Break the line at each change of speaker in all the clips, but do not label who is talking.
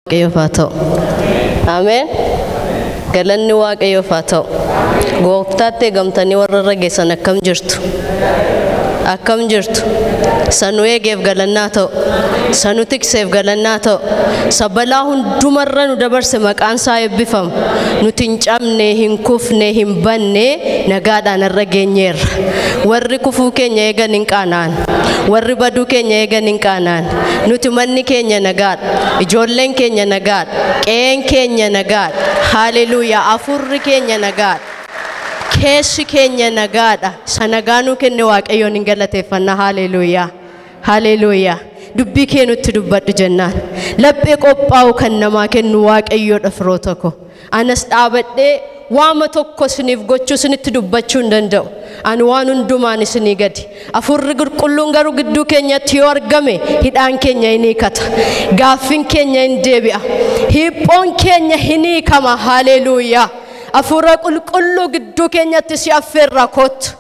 Waaqayyoof haa ta'u. Ameen. Galanni Waaqayyoof haa ta'u. Gooftaatti eegamtanii warra irra geessan akkam jirtu? Akkam jirtu? Sanu eegeef galannaa ta'u. Sanu tikseef galannaa ta'u. Sabalaa hundumarra nu dabarse maqaan isaa eebbifamu. Nuti hin cabne, hin kufne, hin banne nagaadhaan irra geenyeerra. Warri kufuu keenya eegan hin qaana'an. Warri baduu keenya eegan hin qaana'an. Nuti manni keenya nagaadha. Ijoolleen keenya nagaadha. Qe'een keenya nagaadha. Haleluuyaa. Afurri keenya nagaadha. Keessi keenya nagaadha. Isa nagaa nuu kenne Waaqayyoon hin galateeffanna. Haleluuyaa. Haleluuyaa. Dubbii kee nutti dubbadhu jennaan. Laphee qophaa'u kan namaa kennu Waaqayyoodha firoota ko. Anas dhaabadhee waama tokko isiniif gochuu isinitti dubbachuu hin danda'u. Ani waan hundumaan isinii gadi. Afurri qulqulluun garuu gidduu keenyatti yoo argame hidhaan keenya hin hiikata. Gaaffiin keenya hin deebi'a. Hiphoon keenya hin hiikama. Haleluuyaa. Afuura qulqulluu gidduu keenyatti si affeerra kottu.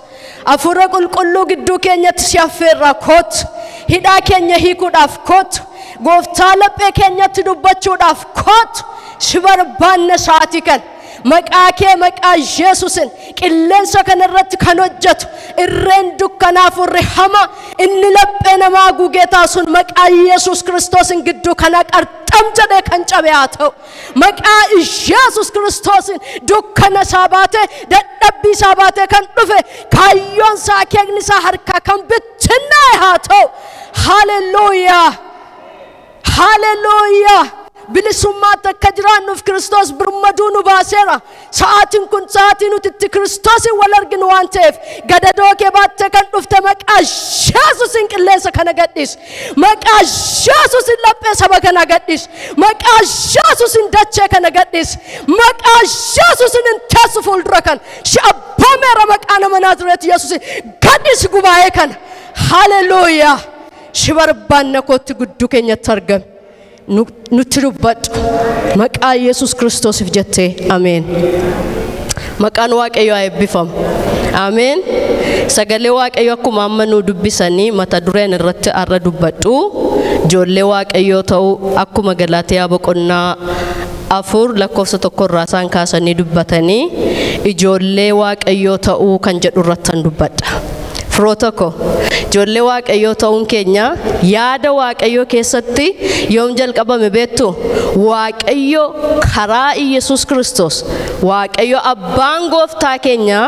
Afuura qulqulluu gidduu keenyatti si affeerra kottu. Hidhaa keenya hiikuudhaaf kottu. Gooftaa laphee keenyatti dubbachuudhaaf kottu. Si barbaanna sa'aatii kana. Maqaa kee maqaa Yesuusin qilleensa kanarratti kan hojjetu irreen dukkanaa afurri hama inni laphee namaa gugee taasuun maqaa Yesuus Kiristoosin gidduu kana qarxam jedhee kan cabe haa ta'u. Maqaa Yesuus Kiristoosin dukkana isaa baatee dadhabbii isaa baatee kan dhufe kaayyoon isaa akeekni isaa harkaa kan bittinnaa'e haa ta'u. Haleluuyaa! Haleluuyaa! Bilisummaatti akka jiraannuuf Kiristoos birmaduu nu baaseera. Sa'aatiin kun sa'aatii nuti itti Kiristoosin wal arginu waan ta'eef gadadoo kee baattee kan dhufte maqaa Yesuusin qilleensa kana gadhiis. Maqaa Yesuusin laphee saba kana gadhiis. Maqaa Yesuusin dachee kana gadhiis. Maqaa Yesuusin hin teessu fuuldura kana. Si abboomeera maqaa nama Naazreet Yesuusin gadhiisi gubaa'ee kana. Haleluuyaa. Si barbaanna kootti gidduu keenyatti argame. Nutti dubbadhu maqaa Yesuus Kiristoosiif jettee ameen. Maqaan Waaqayyoo haa eebbifamu. Ameen. Sagalee Waaqayyoo akkuma amma nu dubbisanii mata dureen irratti har'a dubbadhu. Ijoollee Waaqayyoo ta'uu akkuma Galaatiyaa boqonnaa 4 lakkoofsa 1 irraa isaan kaasanii dubbatanii ijoollee Waaqayyoo ta'uu kan jedhu irratti dubbadha. Firoota ko ijoollee Waaqayyoo ta'uun keenya yaada Waaqayyoo keessatti yoom jalqabame beektu? Waaqayyo karaa Iyesuus Kiristoos Waaqayyo abbaan gooftaa keenya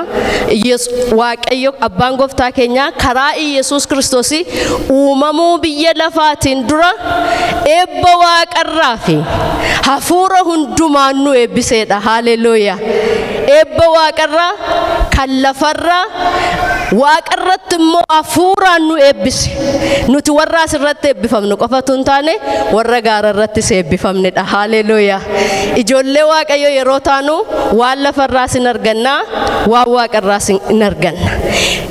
Waaqayyo abbaan gooftaa keenya karaa Iyesuus Kiristoos uumamuu biyya lafaatiin dura eebba waaqarraa fi hafuura hundumaan nu eebbiseedha. Haleluuyaa. Eebba waaqarraa kan lafarraa waaqarratti immoo hafuuraan nu eebbise. Nuti warra asirratti eebbifamnu qofatu hin taane warra gaararrattis eebbifamnedha. Haleluuyaa. Ijoollee Waaqayyoo yeroo taanu waan lafarraas hin arganna, waan waaqarraas hin arganna.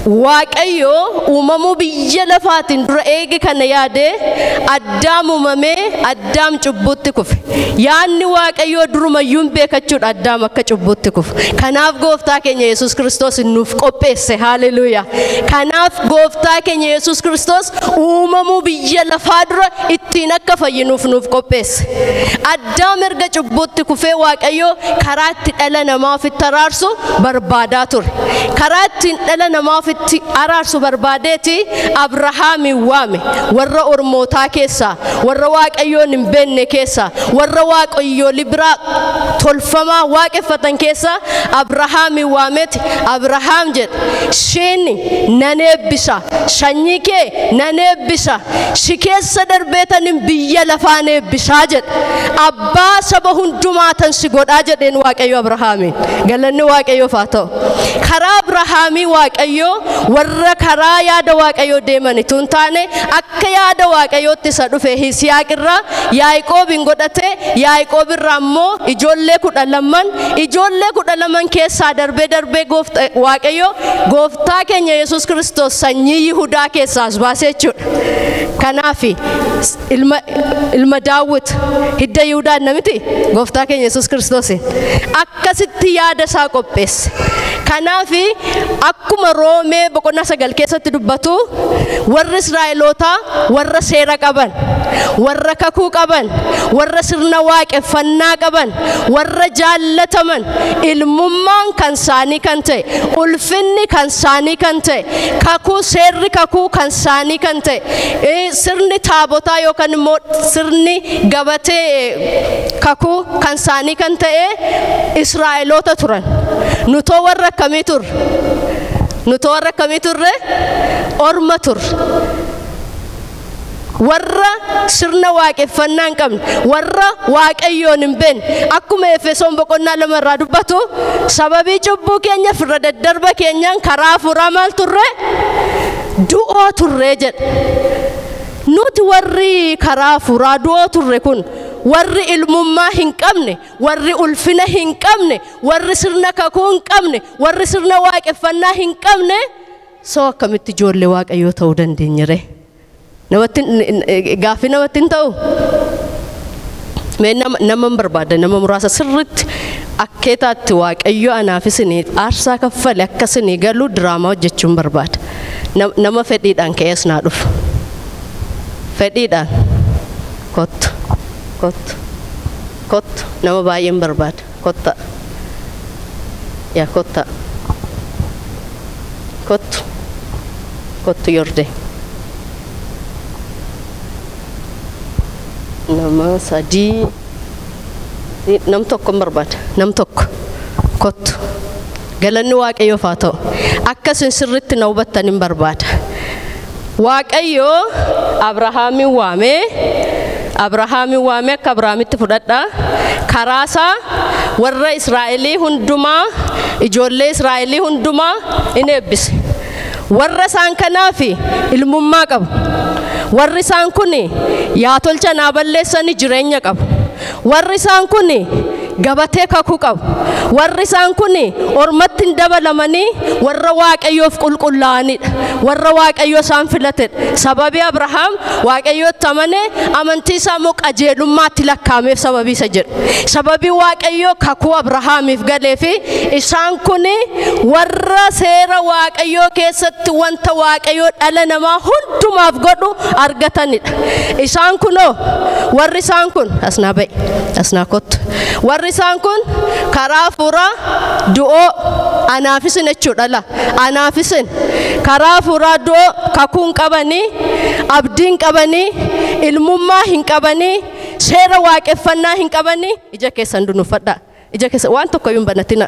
Waaqayyo uumamuu biyya lafaatiin dura eegi kana yaadee Addaam uumamee Addaam cubbuutti kufe. Yaanni Waaqayyoo durumayyuu hin beekachuudha Addaam akka cubbuutti kufe. Kanaaf gooftaa keenya Yesuus Kiristoos nuuf qopheesse. Haleluuyaa. Kanaaf gooftaa keenya Yesuus Kiristoos uumamuu biyya lafaa dura ittiin akka fayyinuuf nuuf qopheesse. Addaam erga cubbuutti kufee Waaqayyo karaa itti dhala namaa ofitti araarsu barbaadaa ture. Karaa ittiin dhala namaa ofitti araarsu barbaadeeti Abrahaamin waame. Warra ormootaa keessaa, warra Waaqayyoon hin beekne keessaa, warra Waaqayyoolii biraa tolfamaa waaqeffatan keessaa Abrahaamin waameeti. Abrahaam jedhe, isheen nan eebbisa, sanyii kee nan eebbisa, si keessa darbeetanin biyya lafaan eebbisaa jedhe. Abbaa saba hundumaa tan si godhaa jedheen Waaqayyo Abrahaamiin. Galanni Waaqayyoof haa ta'u. Karaa Abrahaamii Waaqayyo warra karaa yaada Waaqayyoo deeman tun taane akka yaada Waaqayyootti isa dhufe Yisihaaq irraa Yaaqoobin godhate. Yaaqoob irraa immoo ijoollee 12 ijoollee 12 keessaa darbee darbee Waaqayyo gooftaa keenya Yesuus Kiristoos sanyii Yihudaa keessaas baasee jechuudha. Kanaaf ilma Daawit hidda Yihudaa namiti gooftaa keenya Yesuus Kiristoos akkasitti yaada isaa qopheesse. Kanaaf akkuma Roomee boqonnaa 9 keessatti dubbatu warri Israa'elootaa warra seera qaban warra kakuu qaban, warra sirna waaqeffannaa qaban, warra jaallataman, ilmummaan kan isaanii kan ta'e, ulfinni kan isaanii kan ta'e, kakuu seerri kakuu kan isaanii kan ta'e, sirni taabotaa yookaan immoo sirni gabatee kakuu kan isaanii kan ta'e Israa'eloota turan. Nutoo warra akkamii turre? Nutoo warra akkamii turre? Orma turre. Warra sirna waaqeffannaa hin qabne, warra waaqayyoon hin beekne, akkuma Efesoon boqonnaa 2 irraa dubbatu, sababii cubbuu keenya firra daddarba keenyaan karaa hafuuraa maal turre? Du'oo turre jedha. Nuti warri karaa hafuuraa du'oo turre kun, warri ilmummaa hin qabne, warri ulfina hin qabne, warri sirna kakuu hin qabne, warri sirna waaqeffannaa hin qabne, soo akkamitti ijoollee waaqayyoo ta'uu dandeenya ree? Namatti gaaffii namatti hin ta'u? Mee nama hin barbaada, nama muraasa sirriitti akkeetaatti waaqayyo anaaf isinii aarsaa kaffale akka isinii galu diraamaa hojjechuun barbaada. Nama fedhiidhaan ka'ees naa dhufu. Fedhiidhaan kottu, kottu, kottu, nama baay'een barbaada. Kotta. Yaa kotta. Kottu. Kottu yorde. Nama sadii, nam tokko hin barbaada. Nam tokko. Kottu. Galanni waaqayyoof haa ta'u. Akka isin sirriitti na hubattan hin barbaada. Waaqayyo Abrahaamin waamee, Abrahaamin waamee akka Abrahaamitti fudhadhaa. Karaa isaa warra Israa'elii hundumaa, ijoollee Israa'elii hundumaa in eebbise. Warra isaan kanaaf ilmummaa qabu. Warri isaan kun yaa tolcha naa balleessanii jireenya qabu. Warri isaan kun gabatee kakuu qabu. Warri isaan kun ormatti hin dabalamanii warra waaqayyoof qulqullaa'anidha. Warra waaqayyo isaan filatedha. Sababii Abrahaam waaqayyootti amane, amantii isaa immoo qajeelummaatti lakkaa'ameef sababii isa jedhu. Sababii waaqayyoo kakuu Abrahaamiif galee fi isaan kun warra seera waaqayyoo keessatti wanta waaqayyoo dhala namaa hundumaaf godhu argatanidha. Isaan kunoo warri isaan kun asnaa ba'i, asnaa kottu. Warri isaan kun karaa hafuuraa du'oo anaafisin jechuudha la. Anaafisin karaa hafuuraa du'oo kakuu hin qabanii, abdii hin qabanii, ilmummaa hin qabanii, seera waaqeffannaa hin qabanii. Ija keessan dunuuffadhaa. Ija keessa waan tokko iyyuu hin banatina.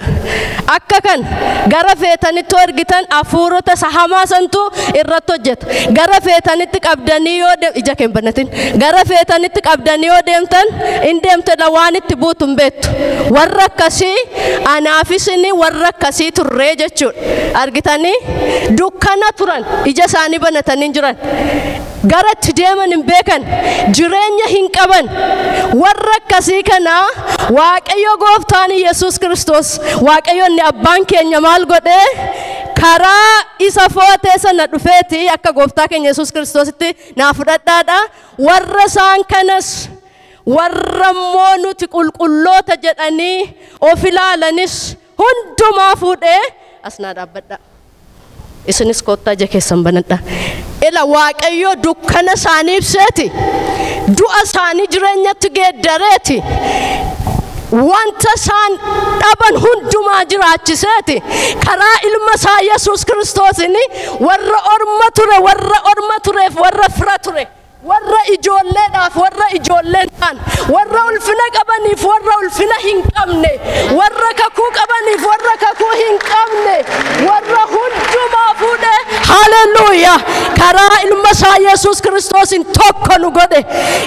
Akka kan gara feetanitti argitan hafuurota isa hamaa santu irratti hojjeta. Gara feetanitti qabdanii yoo ija kee hin banatin. Gara feetanitti qabdanii yoo deemtan hin deemtedha, waan itti buutu hin beektu. Warra akkasii anaafisini warra akkasii turree jechuudha. Argitanii dukkana turan, ija isaanii banatanii jiran. Gara itti deeman hin beekan, jireenya hin qaban. Warra akkasii kana Waaqayyo gooftaan Yesuus Kiristoos, Waaqayyo inni abbaan keenya maal godhee karaa isa footee sana dhufeeti akka gooftaa keenya Yesuus Kiristoositti naa fudhadhaadha. Warra isaan kanas warra immoo nuti qulqulloota jedhanii of ilaalanis hundumaa fuudhee as naa dhaabbadha. Isinis kottaa ija keessan banadha. Ila Waaqayyo dukkana isaanii ibseeti. Du'a isaanii jireenyatti geeddareeti. Wanta isaan dhaban hundumaa jiraachiseeti. Karaa ilma isaa Yesuus Kiristoosiin warra orma ture, warra orma tureef, warra fira ture, warra ijoolleedhaaf, warra ijoolleen ta'an, warra ulfina qabaniif, warra ulfina hin qabne, warra kakuu qabaniif, warra kakuu hin qabne, warra hundumaa fuudhee, haleluuyaa, karaa ilma isaa Yesuus Kiristoosiin tokko nu godhe.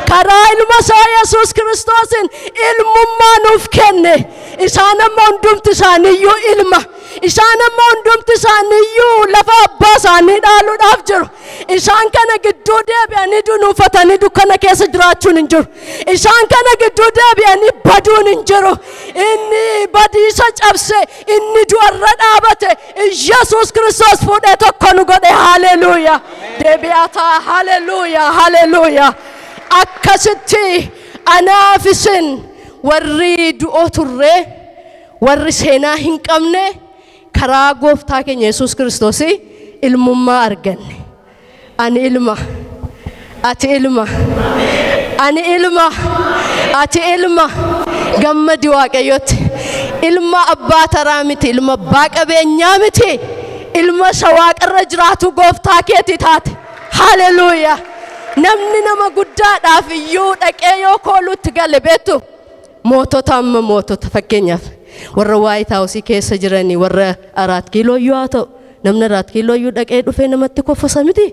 Karaa ilma isaa Yesuus Kiristoosiin ilmummaa nuuf kenne. Isaan amma hundumti isaaniiyyuu ilma. Isaan amma hundumti isaaniiyyuu lafa abbaa isaanii dhaaluudhaaf jiru. Isaan kana gidduu deebi'anii dunuunfatanii dukkana keessa jiraachuun hin jiru. Isaan kana gidduu deebi'anii baduun hin jiru. Inni badiisa cabse, inni du'arra dhaabate, Yesuus Kiristoos fuudhee tokko nu godhe. Haleluuyaa. Deebi'aa ta'a. Haleluuyaa. Haleluuyaa. Akkasitti anaaf isin warri du'oo turre, warri seenaa hin qabne, karaa gooftaa keenya Yesuus Kiristoos ilmummaa arganne. Ani ilma, ati ilma. Ani ilma, ati ilma, gammadi Waaqayyotti. Ilma abbaa taraa miti, ilma abbaa qabeenyaa miti, ilma isa waaqarra jiraatu gooftaa keeti taate. Haleluuyaa. Namni nama guddaadhaaf iyyuu dhaqee yoo kooluutti gale beektu mootota amma mootota fakkeenyaaf warra Waayit Haawusii keessa jiranii warra 4 kiiloo iyyuu haa ta'u namni 4 kiiloo iyyuu dhaqee dhufee namatti koffasa miti.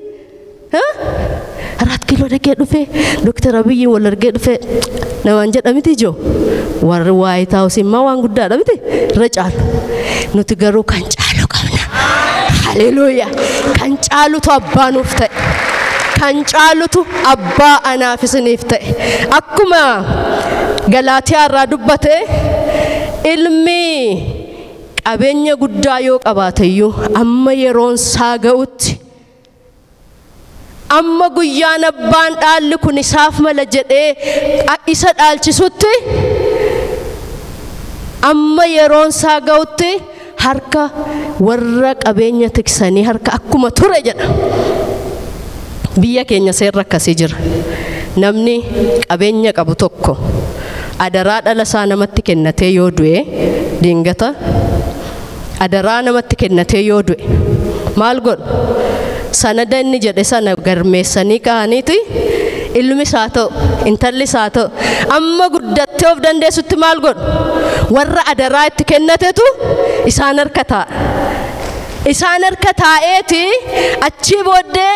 4 kiiloo dhaqee dhufee Dooktar Abiyyiin wal argee dhufee namaan jedha miti ijoo warri Waayit Haawusii immoo waan guddaadha miti irra caalu. Nuti garuu kan caalu qabna. Haleluuyaa. Kan caalutu abbaa nuuf ta'e. Kan caalutu abbaa anaaf isiniif ta'e. Akkuma Galaatiyaa irraa dubbate ilmi qabeenya guddaa yoo qabaate iyyuu amma yeroon isaa ga'utti amma guyyaan abbaan dhaalli kun isaaf mala jedhee isa dhaalchisutti amma yeroon isaa ga'utti harka warra qabeenya tiksanii harka akkuma ture jedha. Biyya keenya seerri akkasii jira. Namni qabeenya qabu tokko adaraa dhala isaa namatti kennatee yoo du'e dingata adaraa namatti kennatee yoo du'e maal godhu? Sanada inni jedhe sana garmeessanii ka'aniiti ilmi isaa ta'u intalli isaa ta'u amma guddattee of dandeessutti maal godhu? Warra adaraa itti kennatetu isaan harka taa'a. Isaan harka taa'eeti achii booddee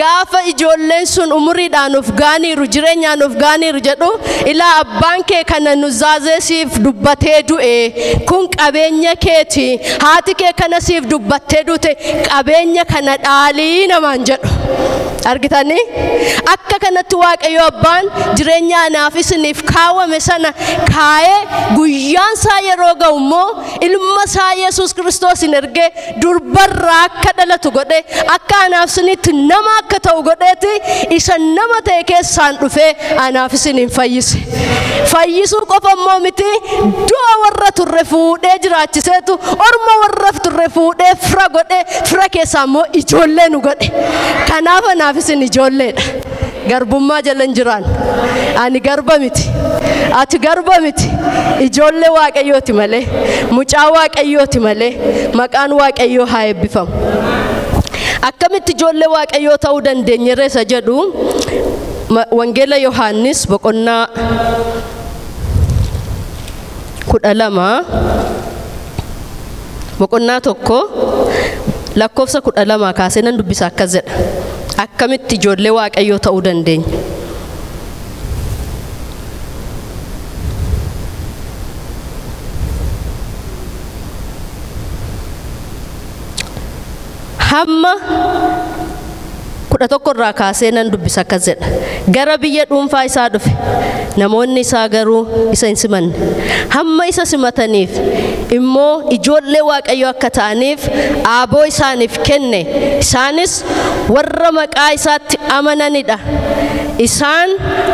gaafa ijoolleen sun umuriidhaan of gaaniiru jireenyaan of gaaniiru jedhu ilaa abbaan kee kana nu zaazee siif dubbatee du'e kun qabeenya keeti haati kee kana siif dubbattee duute qabeenya kana dhaalii namaan jedhu. Argitanii? Akka kanatti Waaqayyo abbaan jireenya anaaf isiniif kaawwame sana kaa'ee guyyaan isaa yeroo ga'u immoo ilma isaa Yesuus Kiristoosin ergee durbarraa akka dhalatu godhe akka anaaf isinitti nama akka ta'u godheeti isa nama ta'e keessaan dhufee anaaf isiniin fayyise. Fayyisuu qofa immoo miti du'a warra turre fuudhee jiraachiseetu orma warra turre fuudhee fira godhe fira keessaa immoo ijoollee nu godhe. Kanaaf anaaf isin ijoolleedha. Garbummaa jala hin jiraan. Ani garba miti. Ati garba miti. Ijoollee Waaqayyooti malee. Mucaa Waaqayyooti malee. Maqaan Waaqayyoo haa eebbifamu. Akkamitti ijoollee Waaqayyoo ta'uu dandeenye reessa jedhu Wangeela Yohaannis boqonnaa 12 boqonnaa 1 lakkoofsa 12 kaasee nan dubbisa akkas jedha. Akkamitti ijoollee Waaqayyoo ta'uu dandeenya? Hamma 11 irraa kaasee nan dubbisa akkas jedha. Gara biyya dhuunfaa isaa dhufe. Namoonni isaa garuu isa hin simanne. Hamma isa simataniif immoo ijoollee Waaqayyoo akka ta'aniif aaboo isaaniif kenne. Isaanis warra maqaa isaatti amananidha. Isaan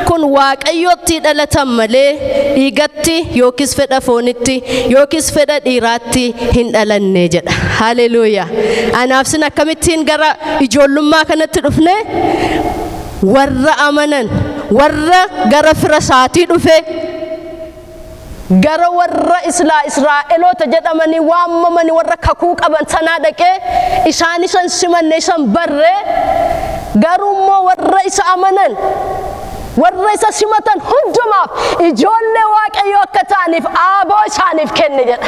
kun Waaqayyootti dhalatan malee dhiigatti yookiis fedha foonitti yookiis fedha dhiiraatti hin dhalanne jedha. Haleluuyaa. Anaaf sin akkamittiin gara ijoollummaa kanatti dhufne? Warra amanan, warra gara fira isaatii dhufe, gara warra Israa'eloota jedhamanii waamamanii warra kakuu qaban sanaa dhaqee isaan isan simanne isan barre garuu immoo warra isa amanan warra isa simatan hundumaaf ijoollee Waaqayyoo akka ta'aniif aaboo isaaniif kenne jedha.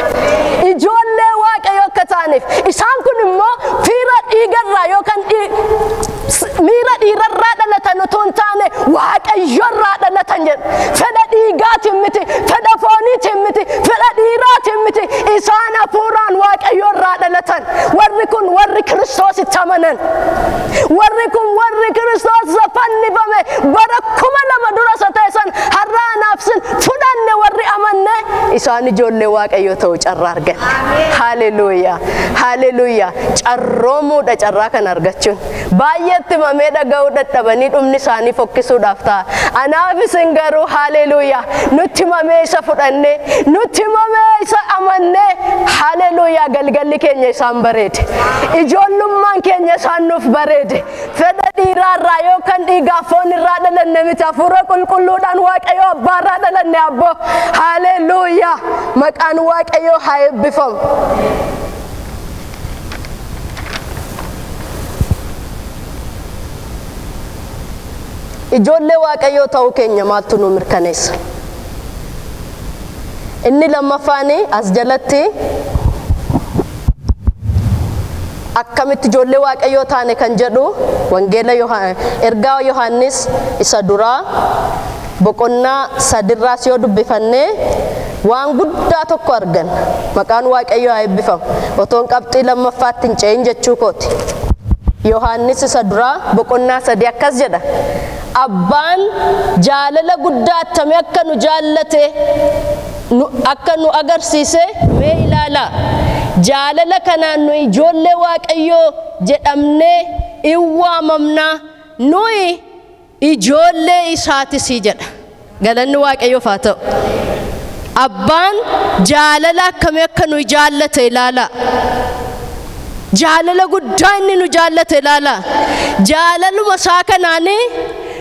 Ijoollee Waaqayyoo akka ta'aniif isaan kun immoo fiira dhiigarraa yookaan miira dhiirarraa dhalatan otoo hin taane Waaqayyoorraa dhalatan jedha. Fedha dhiigaatiin miti, fedha fooniitiin miti, fedha dhiiraatiin miti, isaan hafuuraan Waaqayyoorraa dhalatan. Warri kun warri Kiristoositti amanan. Warri kun warri Kiristoos isa fannifame bara 2000 dura isa ta'e san har'a anaaf sin fudhanne warri amanne Isaan ijoollee Waaqayyoo ta'uu carraa arganne. Haleluuyaa. Haleluuyaa. Carroomuudha carraa kan argachuun. Baay'eetti mamee dhaga'uu dadhabanii dhumni isaanii fokkisuudhaaf ta'a. Anaaf isin garuu haleluuyaa nutti mamee isa fudhanne, nutti mamee isa amanne, haleluuyaa galgalli keenya isaan bareede. Ijoollummaan keenya isaan nuuf bareede. Fedha dhiiraarraa yookaan dhiigaa foon irraa dhalanne miti, hafuura qulqulluudhaan Waaqayyoo abbaarraa dhalanne abboo. Haleluuyaa. Maqaan Waaqayyoo haa eebbifamu. Ijoollee Waaqayyoo ta'uu keenya maaltu nu mirkaneessa? Inni lammaffaan as jalatti akkamitti ijoollee Waaqayyoo taane kan jedhu wangeela ergaa Yohaannis isa duraa boqonnaa 3 irraas yoo dubbifanne waan guddaa tokko argan. Maqaan Waaqayyoo haa eebbifamu. Otoon qabxii lammaffaatti hin ce'in jechuu kooti. Yohaannis isa duraa boqonnaa 3 akkas jedha. Abbaan jaalala guddaa attamii akka nu jaallate akka nu agarsiise mee ilaalaa. Jaalala kanaan nu ijoollee Waaqayyoo jedhamnee in waamamnaa, nuyi ijoollee isaatis jedha. Galanni Waaqayyoof haa ta'u. Abbaan jaalala akkamii akka nu jaallate ilaalaa. Jaalala guddaa inni nu jaallate ilaalaa. Jaalaluma isaa kanaan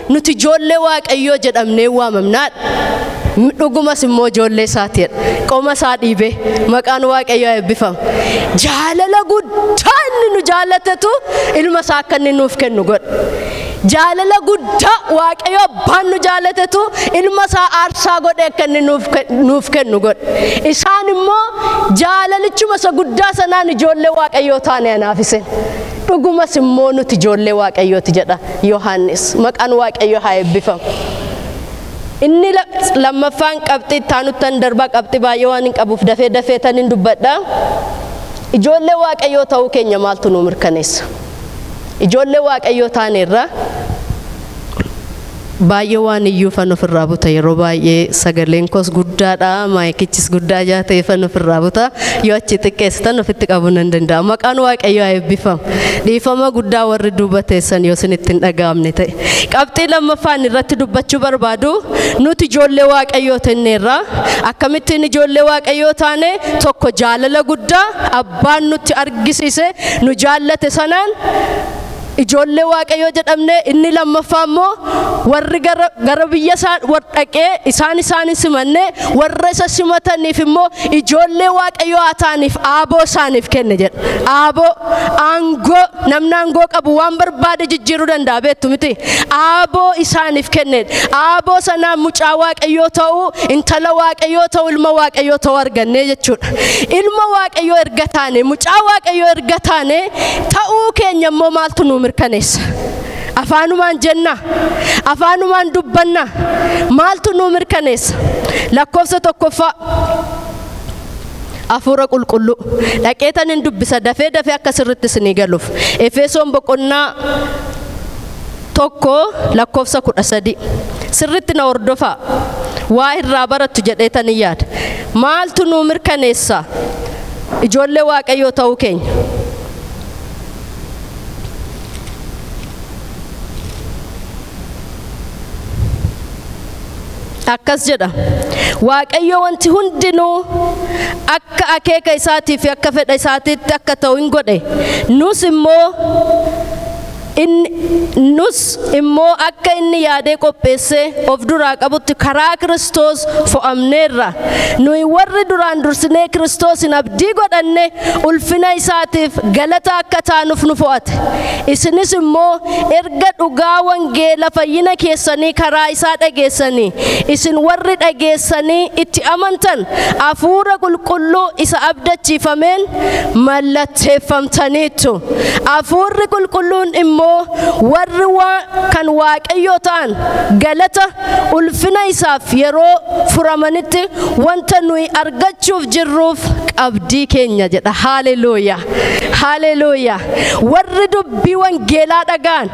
nuti ijoollee Waaqayyoo jedhamnee waamamnaadha. Dhugumas immoo ijoollee isaatiidha. Qoma isaa dhiibee maqaan Waaqayyoo eebbifamu. Jaalala guddaa inni nu jaallatetu ilma isaa akka inni nuuf kennu godha. Jaalala guddaa Waaqayyo abbaan nu jaallatetu ilma isaa aarsaa godhee akka inni nuuf kennu godha. Isaan immoo jaalalichuma isa guddaa sanaan ijoollee Waaqayyoo taane anaaf isin. Dhugumas immoo nuti ijoollee Waaqayyooti jedha Yohaannis. Maqaan Waaqayyoo haa eebbifamu. Inni lammaffaan qabxii itti darbaa qabxii baay'ee waan hin qabuuf dafee dafee tan hin dubbadha. Ijoollee Waaqayyoo ta'uu keenya maaltu nu mirkaneessa? Ijoollee Waaqayyoo taaneerra baay'ee waan iyyuu fan ofirraa buta. Yeroo baay'ee sagaleen koos guddaadha, maayikichis guddaa jaa ta'e fan ofirraa buta. Yoo achi xiqqeessitan ofitti qabuu nan danda'a. Maqaan Waaqayyoo haa eebbifamu. Dhiifama guddaa warri duuba teessan yoo isin itti hin dhaga'amne ta'e. Qabxii lammaffaan irratti dubbachuu barbaadu nuti ijoollee Waaqayyoo tenneerra. Akkamittiin ijoollee Waaqayyoo taane? Tokko jaalala guddaa abbaan nutti argisiise nu jaallate sanaan ijoollee Waaqayyoo jedhamne. Inni lammaffaa immoo warri gara biyya isaa dhaqee isaan isaan simanne warra isa simataniif immoo ijoollee Waaqayyoo haa ta'aniif aaboo isaaniif kenne jedha. Aaboo, aangoo, namni aangoo qabu waan barbaade jijjiiruu danda'a beektu miti. Aaboo isaaniif kenne. Aaboo sanaan mucaa Waaqayyoo ta'uu, intala Waaqayyoo ta'uu, ilma Waaqayyoo ta'uu arganne jechuudha. Ilma Waaqayyoo erga taane, mucaa Waaqayyoo erga taane ta'uu keenya immoo maaltu nu mirkaneessa? Afaanumaan jenna, afaanumaan dubbanna, maaltu nu mirkaneessa? Lakkoofsa 1ffaa hafuura qulqulluu dhaqeetan hin dubbisa dafee dafee akka sirriitti isinii galuuf. Efesoon boqonnaa 1 lakkoofsa 13 sirriitti na hordofaa, waa irraa barattu jedheetan hin yaada. Maaltu nu mirkaneessa ijoollee Waaqayyoo ta'uu keenya? Akkas jedha. Waaqayyo wanti hundinuu akka akeeka isaatii fi akka fedha isaatiitti akka ta'u hin godhe. Nus immoo akka inni yaadee qopheessee of duraa qabutti karaa Kiristoos fo'amneerra. Nuyi warri duraan dursinee Kiristoosin abdii godhanne ulfina isaatiif galata akka taanuuf nu fo'ate. Isinis immoo erga dhugaa wangeela fayyina keessanii karaa isaa dhageessanii, isin warri dhageessanii itti amantan hafuura qulqulluu isa abdachiifameen mallatteeffamtaniittu. Hafuurri qulqulluun immoo warri kan Waaqayyoo ta'an galata ulfina isaaf yeroo furamanitti wanta nuyi argachuuf jirruuf qabdii keenya jedha. Haleluuyaa. Haleluuyaa. Warri dubbii wangeelaa dhagaan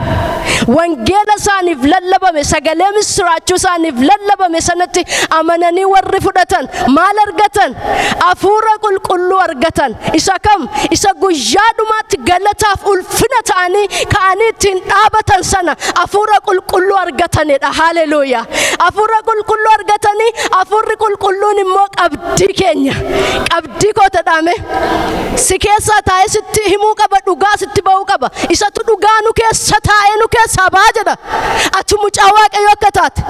wangeela isaaniif lallabame sagalee misiraachuu isaaniif lallabame sanatti amananii warri fudhatan maal argatan? Hafuura qulqulluu argatan. Isa kam? Isa guyyaa dhumaatti galataaf ulfina ta'anii ka'anii ittiin dhaabatan sana hafuura qulqulluu argatanidha. Haleluuyaa. Hafuura qulqulluu argatanii hafuurri qulqulluun immoo qabdii keenya. Qabdii koo ta'ame si keessa taa'ee sitti himuu qaba, dhugaa sitti ba'uu qaba. Isatu dhugaa nu keessa taa'ee nu keessaa ba'a jedha. Ati mucaa Waaqayyoo akka taate,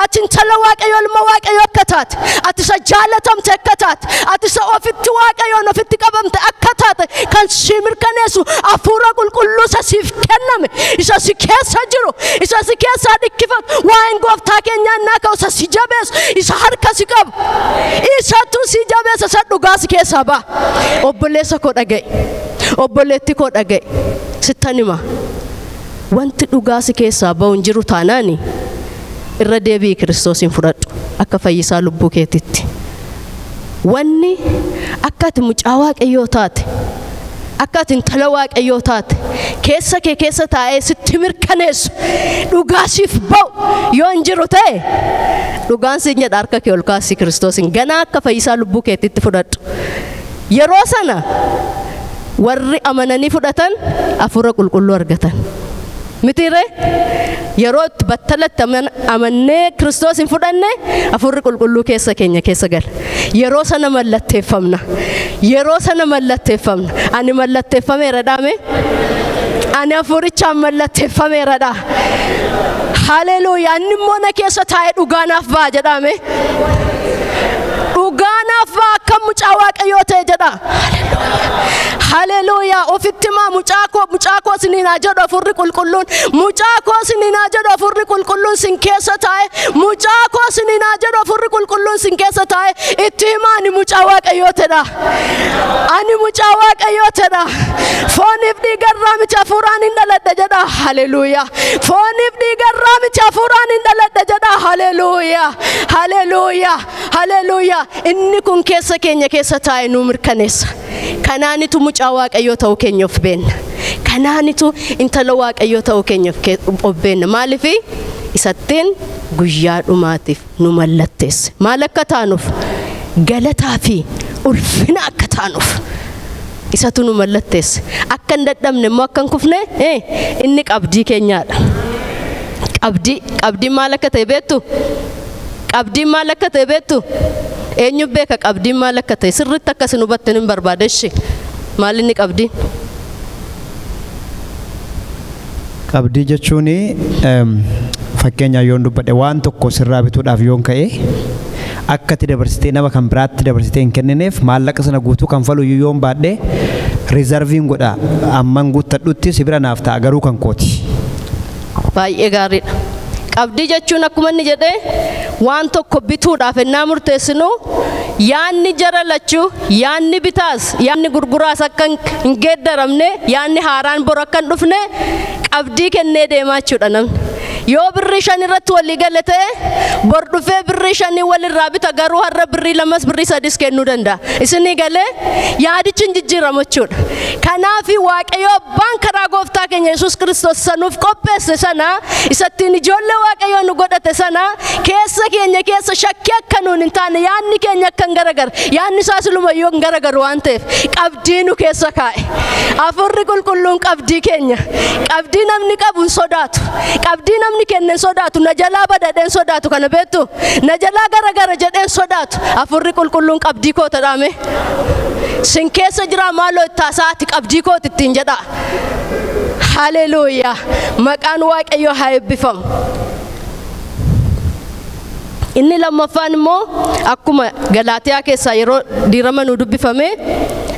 ati intala Waaqayyoo ilma Waaqayyoo akka taate, ati isa jaalatamte akka taate, ati isa ofitti Waaqayyoon ofitti qabamte akka taate kan si mirkaneessu hafuura qulqulluu isa siif kenname, isa si keessa jiru, isa si keessaa dhikkifatu, waa'een gooftaa keenyaa innaa ka'u isa si jabeessu, isa harka si qabu, isatu si jabeessa, isa dhugaa si keessaa ba'a. Obboleessa koo dhaga'i, obboleetti koo dhaga'i, sittan hima. Wanti dhugaa si keessaa ba'u hin jiru taanaani irra deebi'i Kiristoosiin fudhadhu akka fayyisaa lubbuu keetitti. Wanni akka ati mucaa Waaqayyoo taate, akka ati intala Waaqayyoo taate keessa kee keessa taa'ee sitti mirkaneessu dhugaa siif ba'u yoo hin jiru ta'e dhugaan siin jedha harka kee ol kaasii Kiristoosiin ganaa akka fayyisaa lubbuu keetitti fudhadhu. Yeroo sana warri amananii fudhatan hafuura qulqulluu argatan. Mitiiree yeroo itti battalatti amannee Kiristoos hin fudhanne hafuurri qulqulluu keessa keenya keessa gala. Yeroo sana mallatteeffamna. Yeroo sana mallatteeffamna. Ani mallatteeffameera dhaame. Ani hafuurichaan mallatteeffameera dha. Haleluuyaa. Inni immoo na keessa taa'ee dhugaa naaf ba'a jedhame. Dhugaa naaf ba'a akka mucaa Waaqayyoo ta'e jedha. Haleluuyaa. Ofitti himaa mucaa koo isiniin haa jedhu hafuurri qulqulluun. Mucaa koo isiniin haa jedhu hafuurri qulqulluun sin keessa taa'e. Mucaa koo isiniin haa jedhu hafuurri qulqulluun sin keessa taa'e. Itti himaa ani mucaa Waaqayyoo ta'edha. Ani mucaa Waaqayyoo ta'edha. Fooniif dhiigarraa miti hafuuraan hin dhaladhe jedha. Haleluuyaa. Fooniif dhiigarraa miti hafuuraan hin dhaladhe jedha. Haleluuyaa. Haleluuyaa. Haleluuyaa. Inni kun keessa keenya keessa taa'e nu mirkaneessa. Kanaanitu mucaa Waaqayyoo ta'uu keenya of beenna. Kanaanitu intala Waaqayyoo ta'uu keenya of beenna. Maaliif isattiin guyyaa dhumaatiif nu mallatteesse. Maal akka taanuuf? Galataa fi ulfina akka taanuuf. Isatu nu mallatteesse. Akka hin dadhabne immoo akka hin kufne inni qabdii keenyaadha. Qabdiin maal akka ta'e beektu? Qabdiin maal akka ta'e beektu? Eenyu beeka qabdiin maal akka ta'e? Sirriitti akka isin hubattan hin barbaada ishee. Maal inni qabdiin?
Qabdii jechuun fakkeenyaaf yoon dubbadhe waan tokko sirraa bituudhaaf yoon ka'e akka itti dabarsitee nama kan biraatti dabarsitee hin kennineef maallaqa sana guutuu kan falu yoon baadhe riizarviin godha amman guuttadhutti si bira naaf ta'a garuu kan kooti.
Baay'ee gaariidha. Qabdii jechuun akkuma inni jedhee waan tokko bituudhaaf ennaa murteessinu yaanni jara lachuu yaanni bitaas yaanni gurguraas akka hin geeddaramne yaanni haaraan bor akka hin dhufne qabdii kennee deemaa jechuudha namni. Yoo birrii 5 irratti walii gale ta'e bor dhufee birrii 5 walirraa bita garuu har'a birrii 2 birrii 3 kennuu danda'a. Isinii galee yaadichi hin jijjiiramu jechuudha. Kanaaf Waaqayyo abbaan karaa gooftaa keenya Yesuus Kiristoos sanuuf qopheesse sana isattiin ijoollee Waaqayyoo nu godhate sana keessa keenya keessa shakkii akka nuun hin taane yaanni keenya akka hin garagaru yaanni isaas lumayyuu hin garagaru waan ta'eef qabdii nu keessa kaa'e. Hafuurri qulqulluun qabdii keenya. Qabdii namni qabu hin sodaatu. Qabdii namni kenne hin sodaatu. Na jalaa badadheen sodaatu kana beektu. Na jalaa garagara jedheen sodaatu. Hafuurri qulqulluun qabdii koo ta'ame. Sin keessa jira maaloo itti haasa'aati qabdii kooti ittiin jedha. Haleluuyaa. Maqaan Waaqayyoo haa eebbifamu. Inni lammaffaan immoo akkuma Galaatiyaa keessaa yeroo diirama nu dubbifame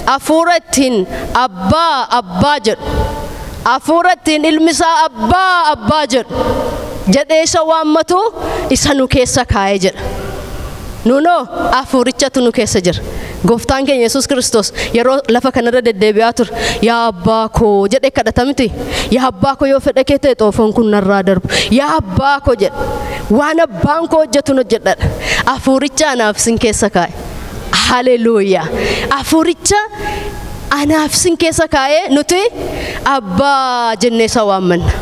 hafuura ittiin abbaa abbaa jedhu. Hafuura ittiin ilmi isaa abbaa abbaa jedhu jedhee isa waammatu isa nu keessa kaa'ee jedha. Nunoo hafuurichatu nu keessa jira. Gooftaan keenya Yesuus Kiristoos yeroo lafa kanarra deddeebi'aa ture yaa abbaa koo jedhee kadhata miti. Yaa abbaa koo yoo fedha kee ta'e xoofoon kun narraa darbu. Yaa abbaa koo jedha. Waan abbaan koo hojjetu hojjedha. Hafuuricha anaaf sin keessa kaa'e. Haleluuyaa. Hafuuricha Anaaf sin keessa kaa'ee nuti abbaa jennee isa waammanna.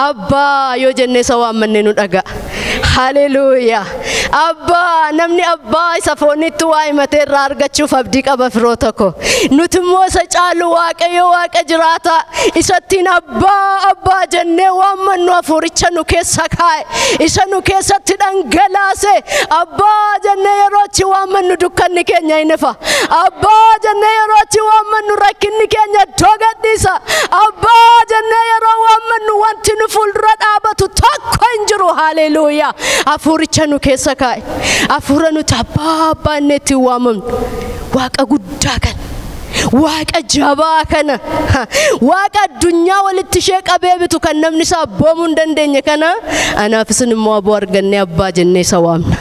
Abbaa yoo jennee isa waammanne nu dhaga'a. Haleluuyaa. Abbaa namni abbaa isa foonitti waa himatee irraa argachuuf abdii qaba firoota koo. Nuti immoo isa caalu Waaqayyo Waaqa jiraataa isattiin abbaa abbaa jennee waammannu hafuuricha nu keessa kaa'e isa nu keessatti dhangalaase abbaa jennee yeroo achi waammannu dukkanni keenya hin ifa. Abbaa jennee yeroo achi waammannu rakkinni keenya iddoo gadhiisa. Abbaa jennee yeroo waammannu wanti nu fuuldura dhaabatu tokko hin jiru. Haleluuyaa. Hafuuricha nu keessa kaa'e. Hafuura nuti abbaa abbaa inni ittiin waamamnu Waaqa guddaa kana, Waaqa jabaa kana, Waaqa addunyaa walitti ishee qabee bitu kan namni isa abboomuu hin dandeenye kana anaaf isin immoo aboo argannee abbaa jennee isa waamna.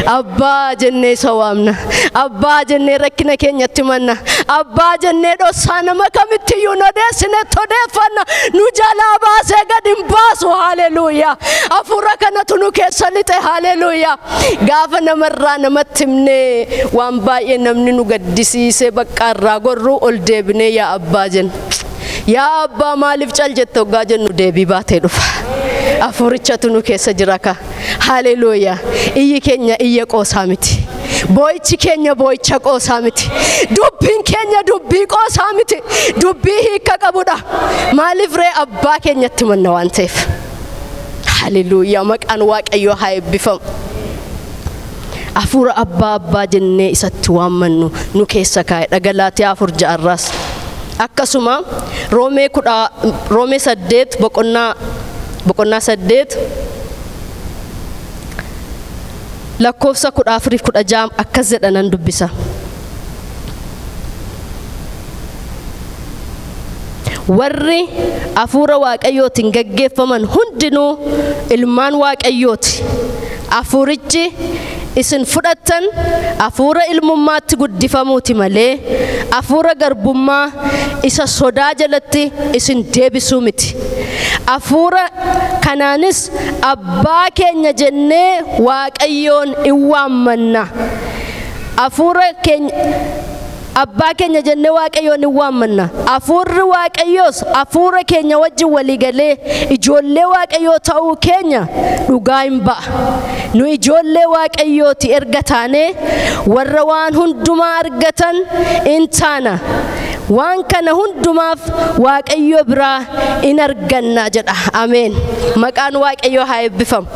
Abbaa jennee isa waamna. Abbaa jennee rakkina keenyatti manna. Abbaa jennee dhoksaa nama kamittiyyuu nu odeessinetti odeeffanna. Nu jalaa baasee gad hin baasu. Haleluuyaa. Hafuura kanatu nu keessa lixe. Haleluuyaa. Gaafa namarraa namatti himnee waan baay'ee namni nu gaddisiisee bakka irraa gorru ol deebinee yaa abbaa jenna. Yaa abbaa maaliif cal jette hoggaa jennu deebii baatee dhufa. Hafuurichatu nu keessa jira ka. Haleluuyaa. Iyyi keenya iyya qoosaa miti. Boo'ichi keenya boo'icha qoosaa miti. Dubbiin keenya dubbii qoosaa miti. Dubbii hiika qabudha. Maaliif ree abbaa keenyatti manna waan ta'eef. Haleluuyaa. Maqaan Waaqayyoo haa eebbifamu. Hafuura abbaa abbaa jennee isatti waammannu nu keessa kaa'e. Galaatiyaa 4:6 Akkasuma Roomee 8 boqonnaa 8 lakkoofsa 14 16 akkas jedha nan dubbisa. Warri hafuura Waaqayyootiin gaggeeffaman hundinuu ilmaan Waaqayyooti. Hafuurichi isin fudhattan hafuura ilmummaatti guddifamuuti malee hafuura garbummaa isa sodaa jalatti isin deebisuu miti. Hafuura kanaanis abbaa keenya jennee Waaqayyoon in waammanna. Hafuura keenya abbaa keenya jennee Waaqayyoon in waammanna. Hafuurri Waaqayyoos hafuura keenya wajjin walii galee ijoollee Waaqayyoo ta'uu keenya dhugaa hin ba'a. Nu ijoollee Waaqayyooti erga taanee warra waan hundumaa argatan in taana. Waan kana hundumaaf Waaqayyo biraa in arganna jedha. Ameen. Maqaan Waaqayyoo haa eebbifamu.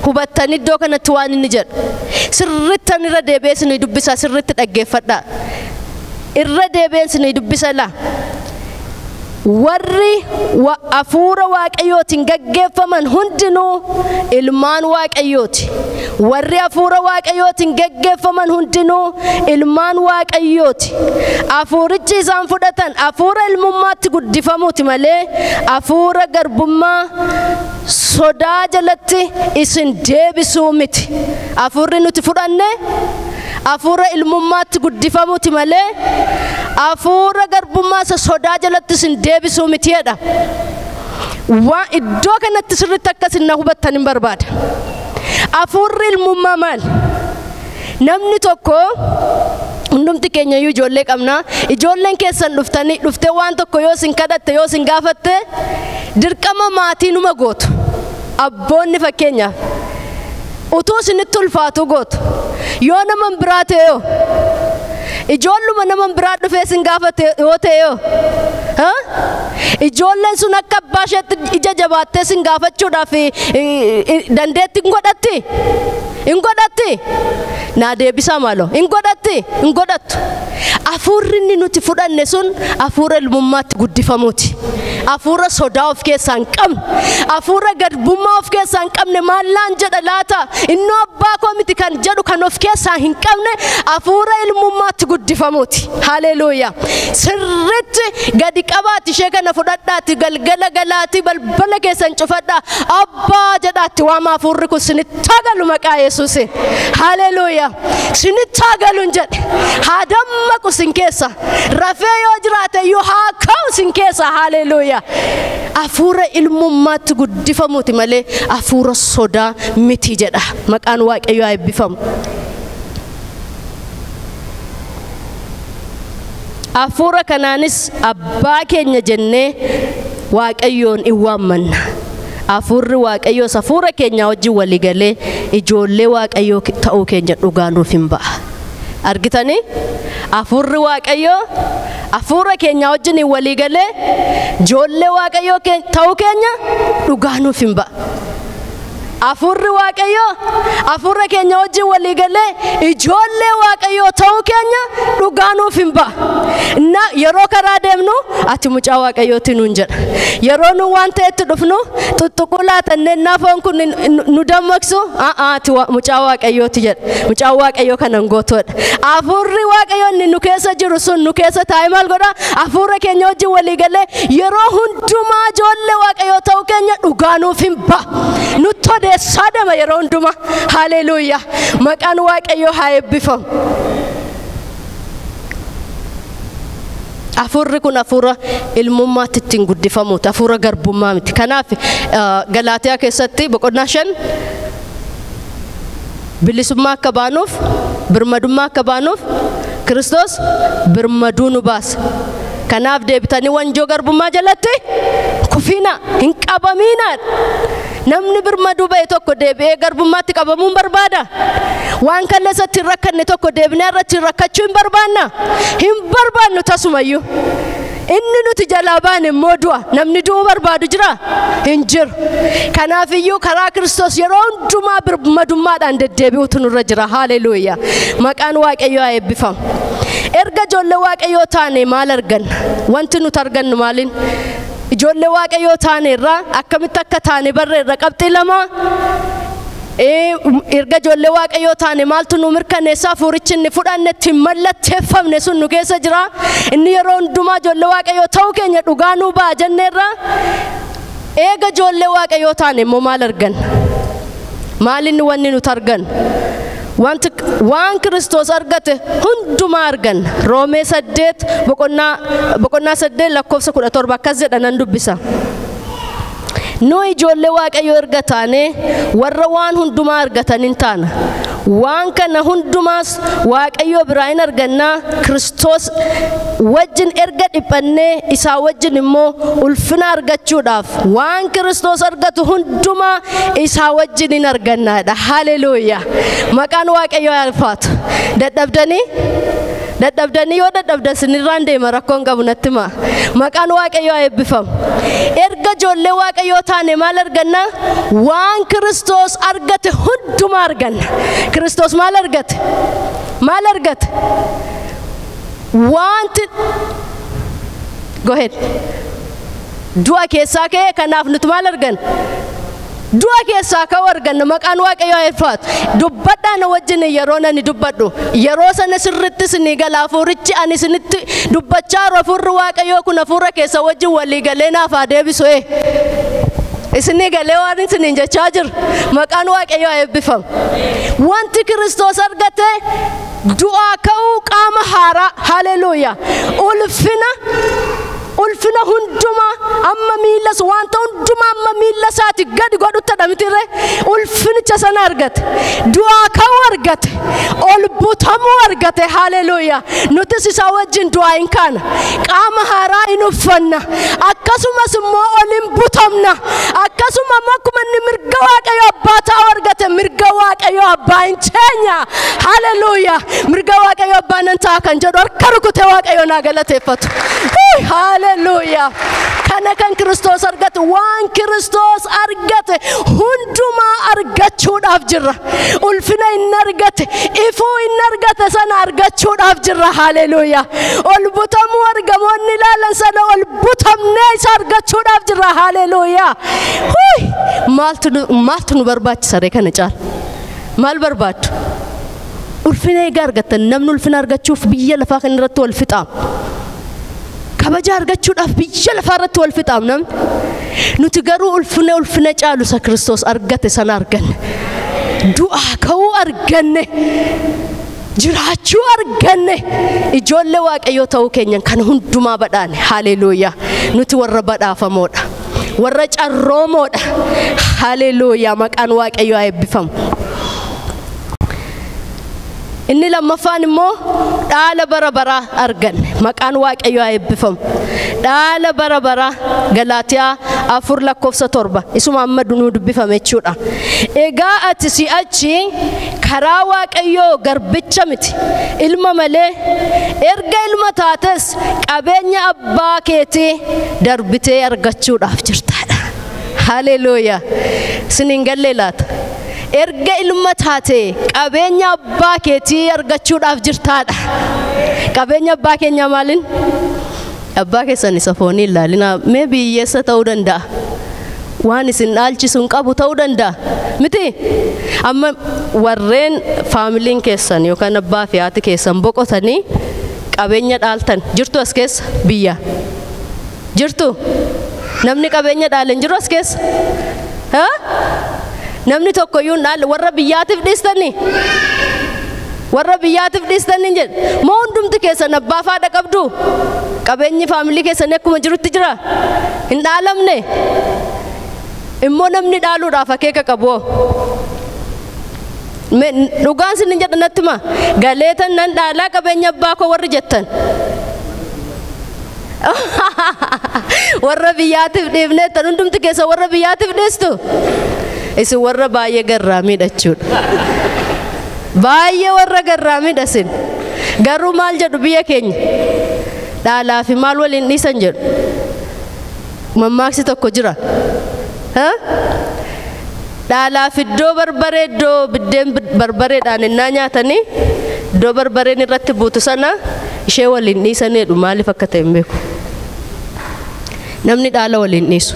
Hubattanii iddoo kanatti waan inni jedhu sirrittan irra deebi'ee isinii dubbisa, sirritti dhaggeeffadhaa. Irra deebi'ee isinii dubbisa laa. Warri hafuura Waaqayyootiin gaggeeffaman hundinuu ilmaan Waaqayyooti. Warri hafuura Waaqayyootiin gaggeeffaman hundinuu ilmaan Waaqayyooti. Hafuurichi isaan fudhatan hafuura ilmummaatti guddifamuuti malee hafuura garbummaa sodaa jalatti isin deebisuu miti. Hafuurri nuti fudhanne hafuura ilmummaatti guddifamuuti malee hafuura garbummaa isa sodaa jalatti isin deebisuu miti jedha. Waan iddoo kanatti sirriitti akka isin na hubattan hin barbaada. Hafuurri ilmummaa maali? Namni tokko hundumti keenya iyyuu ijoollee qabna. Ijoolleen keessan dhuftee waan tokko yoo isin kadhatte yoo isin gaafatte dirqama maatii numa gootu. Abboonni fakkeenyaaf utuu isinitti ulfaatu gootu. Yoo nama biraa ta'e yoo ijoolluma nama biraa dhufee isin gaafate yoo ta'e yoo ijoolleen sun akka abbaa isheetti ija jabaattee isin gaafachuudhaaf dandeetti hin godhatti? Hin godhatti? Naa deebisaa maaloo? Hin godhatti? Hin godhattu. Hafuurri inni nuti fudhanne sun hafuura ilmummaatti guddifamuuti. Hafuura sodaa of keessaa hin qabne, hafuura garbummaa of keessaa hin qabne maallaan jedha laata? Innoo abbaa koo miti kan jedhu kan of keessaa hin qabne hafuura ilmummaatti guddifamuuti. Haleluuyaa. Sirriitti gadi qabaati ishee kana fudhadhaati galgala galaati balbala keessan cufadhaa abbaa jedhaatti waama hafuurri kun sinitti haa galu maqaa Yesuusiin. Haleluuyaa. Sinitti haa galu hin jedhe. Haa dammaqu sin keessa. Rafee yoo jiraate iyyuu haa ka'u sin keessa. Haleluuyaa. Hafuura ilmummaatti guddifamuuti malee hafuura sodaa miti jedha. Maqaan Waaqayyoo haa eebbifamu. Hafuura kanaanis abbaa keenya jennee Waaqayyoon in waammanna. Hafuurri Waaqayyoos hafuura keenya wajjin walii galee ijoollee Waaqayyoo ta'uu keenya dhugaa nuuf hin ba'a. Argitanii? Hafuurri Waaqayyoo hafuura keenya wajjin walii galee ijoollee Waaqayyoo ta'uu keenya dhugaa nuuf hin ba'a. Hafuurri Waaqayyoo hafuura keenya wajjin walii galee ijoollee Waaqayyoo ta'uu keenya dhugaa nuuf hin ba'a. Na yeroo karaa deemnu ati mucaa Waaqayyooti nuun jedha. Yeroo nu waan ta'etti dhufnu tuttuquu laatannee naafoon kun nu dammaqsu ati mucaa Waaqayyooti jedha. Mucaa Waaqayyoo kanan gootoodha. Hafuurri Waaqayyoo inni nu keessa jiru sun nu keessa taa'ee maal godha? Hafuura keenya wajjin walii galee yeroo hundumaa ijoollee Waaqayyoo ta'uu keenya dhugaa nuuf hin ba'a. Nutti odeessaa deema yeroo hundumaa. Haleluuyaa. Maqaan Waaqayyoo haa eebbifamu. Hafuurri kun hafuura ilmummaatti ittiin guddifamuuti. Hafuura garbummaa miti. Kanaaf Galaatiyaa keessatti boqonnaa 5 bilisummaa akka baanuuf, birmadummaa akka baanuuf Kiristoos birmaduu nu baasa. Kanaaf deebitanii wanjoo garbummaa jalatti kufiina hin qabamiina. Namni birmaduu ba'e tokko deebi'ee garbummaatti qabamuu hin barbaada. Waan kaleessatti hin rakkanne tokko deebinee irratti hin rakkachuu hin barbaanna. Hin barbaannu tasumayyuu. Inni nuti jalaa baane immoo du'a. Namni du'uu barbaadu jira? Hin jiru. Kanaafiyyuu karaa Kiristoos yeroo hundumaa birmadummaadhaan deddeebi'utu nurra jira. Haleluuyaa. Maqaan Waaqayyoo haa eebbifamu. Erga ijoollee Waaqayyoo taane maal arganna? Wanti nuti argannu maaliin? Ijoollee Waaqayyoo taane irraa akkamitti akka taane barreerra qabxii 2. Erga ijoollee Waaqayyoo taane maaltu nu mirkaneessa? Hafuurichi inni fudhanne ittiin mallatteeffamne sun nu keessa jira. Inni yeroo hundumaa ijoollee Waaqayyoo ta'uu keenya dhugaa nuu ba'a jenneerra. Eega ijoollee Waaqayyoo taane immoo maal arganna? Maal inni wanni nuti argannu? Waan Kiristoos argate hundumaa arganna. Roomee 8 boqonnaa 8 lakkoofsa 17 akkas jedha nan dubbisa. Nu ijoollee Waaqayyoo erga taane warra waan hundumaa argatan hin taana. Waan kana hundumaas Waaqayyoo biraa hin argannaa. Kiristoos wajjin erga dhiphannee isaa wajjin immoo ulfina argachuudhaaf waan Kiristoos argatu hundumaa isaa wajjin hin argannaadha. Haleluuyaa. Maqaan Waaqayyoo haa ulfaatu. Dadhabdanii? Dadhabdanii yoo dadhabdan sinirraan deema rakkoon qabu natti himaa. Maqaan Waaqayyoo haa eebbifamu. Erga ijoollee Waaqayyoo taane maal arganna? Waan Kiristoos argate hundumaa arganna. Kiristoos maal argate? Maal argate? Wanti Go ahead. Du'a keessaa ka'e kanaaf nuti maal arganna? Du'a keessaa ka'u arganna. Maqaan Waaqayyoo haa ulfaatu. Dubbadhaa na wajjin yeroo nani dubbadhu. Yeroo sana sirriitti isinii gala. Hafuurichi ani isinitti dubbachaa jiru hafuurri Waaqayyoo kun hafuura keessa wajjin walii galee naaf haa deebisu. Isinii galee waan isiniin jechaa jiru. Maqaan Waaqayyoo haa eebbifamu. Wanti Kiristoos argate du'aa ka'uu qaama haaraa. Haleluuyaa. Ulfina hundumaa amma miilas wanta hundumaa amma miila isaati gadi godhutti dhamitirre ulfinicha sana argate. Du'aa ka'uu argate. Ol butamuu argate. Haleluuyaa. Nutis isaa wajjin du'aa hin kaana. Qaama haaraa hin uffanna. Akkasumas immoo ol hin butamna. Akkasuma immoo akkuma inni mirga Waaqayyoo abbaa ta'uu argate mirga Waaqayyoo abbaa hin ceenya. Haleluuyaa. Mirga Waaqayyoo abbaa nan ta'a kan jedhu harka rukutee Waaqayyoo naa galateeffatu. Haleluuyaa. Kana kan Kiristoos argate waan Kiristoos argate hundumaa argachuudhaaf jirra. Ulfina inni argate, ifuu inni argate sana argachuudhaaf jirra. Haleluuyaa. Ol butamuu argamoonni ilaalan sana ol butamnee isa argachuudhaaf jirra. Haleluuyaa. Maaltu nu barbaachisa ree kana caala? Maal barbaaddu? Ulfina egaa argattan namni ulfina argachuuf biyya lafaa kana irratti wal fixaam. Kabaja argachuudhaaf biyya lafaa irratti wal fixaam namni. Nuti garuu ulfina caalu isa Kiristoos argate sana arganne. Du'aa ka'uu arganne. Jiraachuu arganne. Ijoollee Waaqayyoo ta'uu keenyan kan hundumaa badhaane. Haleluuyaa. Nuti warra badhaafamoodha. Warra carroomoodha. Haleluuyaa. Maqaan Waaqayyoo haa eebbifamu. Inni lammaffaan immoo dhaala bara baraa arganne. Maqaan Waaqayyoo haa eebbifamu. Dhaala bara baraa Galaatiyaa 4:7 isuma amma nuu dubbifame jechuudha. Egaa ati si'achi karaa Waaqayyoo garbicha miti, ilma malee. Erga ilma taates qabeenya abbaa keetii darbitee argachuudhaaf jirtaadha. Haleluuyaa. Isiniin gallee laata? Erga ilma taate qabeenya abbaa keetii argachuudhaaf jirtaadha. Qabeenya abbaa keenyaa maaliin? Abbaa keessan isa foonii ilaalina. Mee biyyeessa ta'uu danda'a. Waan isin dhaalchisu hin qabu ta'uu danda'a. Miti? Amma warreen faamiliin keessan yookaan abbaa fi haati keessan boqotanii qabeenya dhaaltan jirtu as keessa biyya. Jirtu? Namni qabeenya dhaale hin jiru as keessa? Haa? Namni tokkoyyuu hin dhaalle. Warra biyyaatiif dhiistanii? Warra biyyaatiif dhiistanii jedhe. Moo hundumti keessan abbaa fi haadha qabdu? Qabeenyi faamilii keessanii akkuma jirutti jira? Hin dhaalamne? Immoo namni dhaaluudhaaf akeeka qabu. Dhugaan isin hin jedha natti hima. Galeetan nan dhaalaa qabeenya abbaa koo warri jettan. Warra biyyaatiif dhiifneettan hundumti keessa warra biyyaatiif dhiistu? Isin warra baay'ee garraamiidha jechuudha. Baay'ee warra garraamiidha isin. Garuu maal jedhu biyya keenya? Dhaalaa fi maal waliin dhiisan jedhu. Mammaaksi tokko jira. Dhaalaa fi iddoo barbaree iddoo biddeen barbareedhaan innaa nyaatanii iddoo barbareen irratti buutu sana ishee waliin dhiisaneedhu. Maaliif akka ta'e hin beeku. Namni dhaala waliin dhiisu.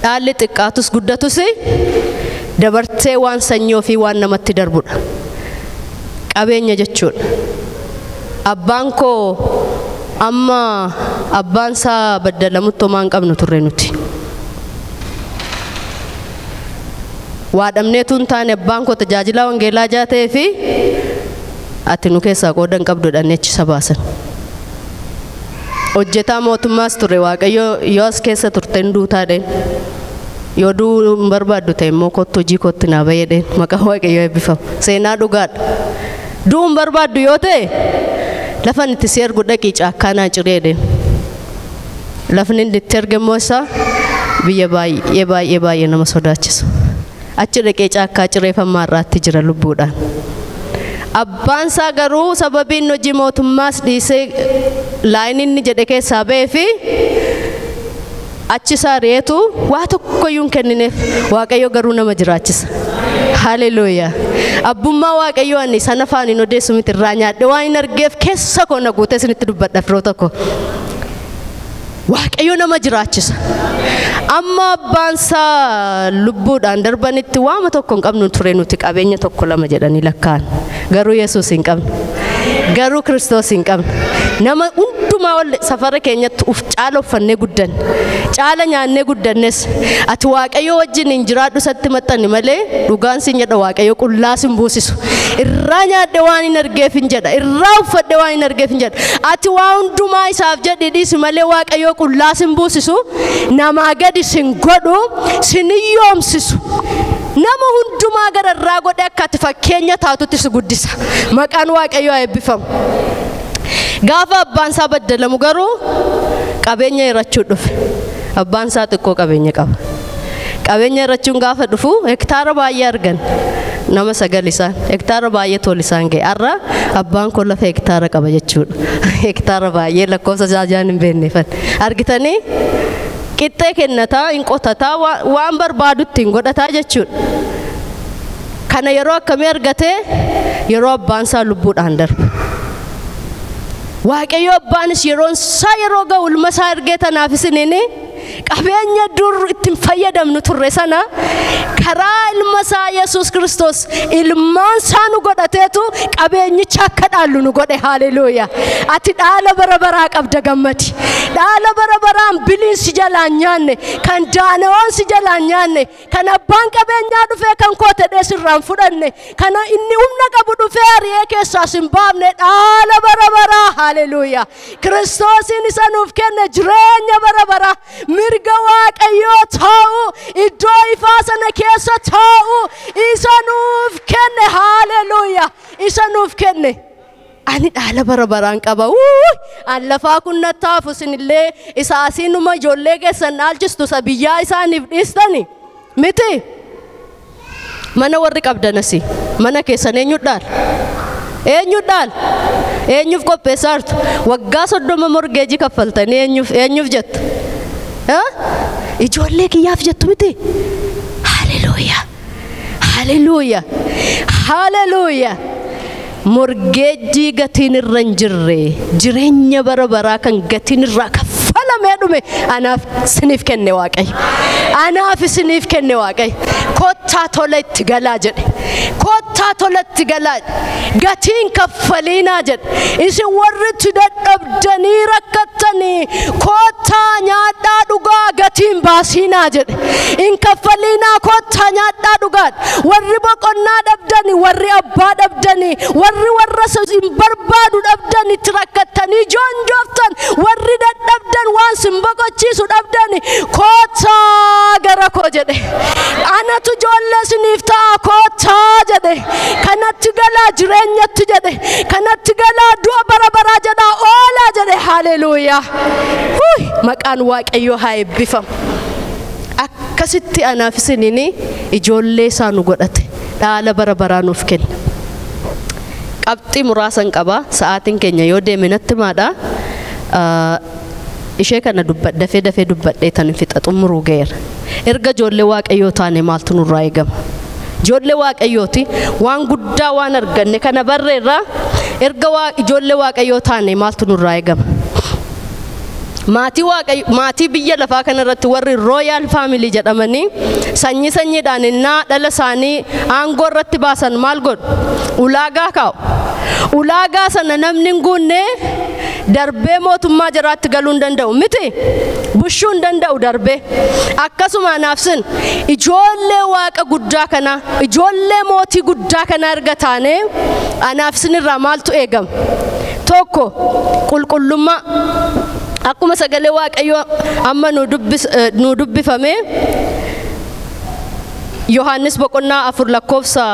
Dhaalli xiqqaatus guddatus dabartee waan sanyii ofii waan namatti darbudha. Qabeenya jechuudha. Abbaan koo amma abbaan isaa baddalamutti homaa hin qabnu turre nuti. Waadhamneetu hin taane abbaan koo tajaajila wangeelaa jaa ta'ee fi ati nu keessaa qooda hin qabdu jedhanii achi isa baasan. Hojjetaa mootummaas ture. Waaqayyo yoo as keessa turte hin duutaa dheen. Yoo du'uu hin barbaaddu ta'e immoo kottu hojii kootti naa bahee dheen. Maqaan Waaqayyoo eebbifamu. Seenaa dhugaadha. Du'uu hin barbaaddu yoo ta'e lafa inni itti si ergu dhaqii caakkaa naa ciree dheen. Lafni inni itti erge immoo isaa biyya baay'ee baay'ee baay'ee nama sodaachisa. Achi dhaqee caakkaa cireeffamaa irraatti jira lubbuudhaan. Abbaan isaa garuu sababii inni hojii mootummaas dhiisee laayinii inni jedhe keessaa ba'ee fi achi isaa reetu waa tokkoyyuu hin kennineef. Waaqayyo garuu nama jiraachisa. Haleluuyaa. Abbummaa Waaqayyoo ani sana afaan hin odeessu miti, irraa nyaadhe waan hin argeef keessa koo na guutee isinitti dubbadha firoo tokko. Waaqayyo nama jiraachisa. Amma abbaan isaa lubbuudhaan darbanitti waama tokko hin qabnu ture nuti qabeenya tokko lama jedhanii lakkaa'an. Garuu Yesuus hin qabnu. Garuu Kiristoos hin qabnu. Nama hundumaa ol safara keenyatti uf caala uffannee guddanne. Caala nyaannee guddannes. Ati Waaqayyo wajjin hin jiraadhu isatti maxxanni malee dhugaan siin jedha Waaqayyo qullaa sin buusisu. Irraa nyaadhe waan hin argeef hin jedha. Irraa uffadhe waan hin argeef hin jedha. Ati waa hundumaa isaaf jedhi dhiisi malee Waaqayyo qullaa sin buusisu. Namaa gadi sin godhu, sin hiyyoomsisu. Nama hundumaa gararraa godhe akka ati fakkeenya taatutti si guddisa. Maqaan Waaqayyoo haa eebbifamu. Gaafa abbaan isaa baddalamu garuu qabeenya hirachuu dhufe. Abbaan isaa xiqqoo qabeenya qaba. Qabeenya hirachuun gaafa dhufu hektaara baay'ee argan. Nama 9 isaan hektaara baay'ee tol isaan ga'e. Har'a abbaan koo lafa hektaara qaba jechuudha. Hektaara baay'ee lakkoofsa jaajaan hin beekneefan. Argitanii qixxee kennataa, hin qotataa, waan barbaadutti hin godhataa jechuudha. Kana yeroo akkamii argate? Yeroo abbaan isaa lubbuudhaan darbe. Waaqayyo abbaanis yeroon isaa yeroo ga'u ilma isaa ergee tanaaf isiniin qabeenya dur ittiin fayyadamnu turre sana karaa ilma isaa Yesuus Kiristoos ilmaan isaa nu godhateetu qabeenyicha akka dhaallu nu godhe. Haleluuyaa. Ati dhaala bara baraa qabda gammadi. Dhaala bara baraan biliin si jalaan nyaanne, kan daana'oon si jalaan nyaanne, kan abbaan qabeenyaa dhufee kan koo ta'ee sirraan fudhanne, kan inni humna qabu dhufee ari'ee keessaa sin baafne dhaala bara baraa. Haleluuyaa. Kiristoosiin isa nuuf kenne jireenya bara baraa, Mirga Waaqayyoo taa'u, iddoo ifaa sana keessa taa'u isa nuuf kenne. Haleluuyaa! Isa nuuf kenne. Ani dhaala bara baraan qaba. An lafaa kun nattaafu isinillee isa asiinuma ijoollee keessan dhaalchistu isa biyyaa isaaniif dhiistani miti. Mana warri qabdan asii mana keessan eenyu dhaala? Eenyu dhaala? Eenyuuf qopheessaartu? Waggaa 30 morgeejii kaffaltanii eenyuuf jettu? Ijoollee kiyyaaf jettu miti? Haleluuyaa! Haleluuyaa! Haleluuyaa! Morgeejii gatiin irra hin jirre, jireenya bara baraa kan gatiin irraa kaffalamee dhume anaaf isiniif kenne Waaqayyo. Anaaf isiniif kenne Waaqayyo. Kottaa tola itti galaa jedhe. Kottaa tola itti galaa. Gatiin kaffaliinaa jedhe. Isin warri itti dadhabdanii rakkattanii kottaa nyaadhaa dhugaa gatiin baasiinaa jedhe. In kaffaliinaa kottaa nyaadhaa dhugaa. Warri boqonnaa dhabdanii, warri abbaa dhabdanii, warri warra isin barbaadu dhabdanii itti rakkattanii joonjooftan, warri dadhabdan waan isin boqochiisu dhabdanii kottaa gara koo jedhe. Anatu ijoollee isiniif ta'a kottaa jedhe. Kanatti galaa jireenyatti jedhe. Kanatti galaa du'a bara baraa jedhaa oolaa jedhe. Haleluuyaa! Maqaan Waaqayyoo haa eebbifamu. Akkasitti anaaf isiniin ijoollee isaa nu godhate. Dhaala bara baraa nuuf kenna. Qabxii muraasan qaba. Sa'aatiin keenya yoo deeme natti maadha. Ishee kana dafee dafee dubbadhee tan fixa xumuruu ga'eera. Erga ijoollee Waaqayyoo taane maaltu nurraa eegama? Ijoollee Waaqayyooti waan guddaa waan arganne kana barreerraa erga ijoollee Waaqayyoo taane maaltu nurraa eegama? Maatii biyya lafaa kanarratti warri royal family jedhamanii sanyii sanyiidhaan innaa dhala isaanii aangoo irratti baasan maal godhu? Ulaagaa kaa'u. Ulaagaa sana namni hin guunne darbee mootummaa jaraatti galuu hin danda'u miti? Bushuu hin danda'u darbee. Akkasuma anaaf isin ijoollee Waaqa guddaa kana, ijoollee mootii guddaa kana erga taane anaaf isin irraa maaltu eegama? Tokko, qulqullummaa. Akkuma sagalee Waaqayyoo amma nu dubbifame Yohaannis boqonnaa 4 lakkoofsa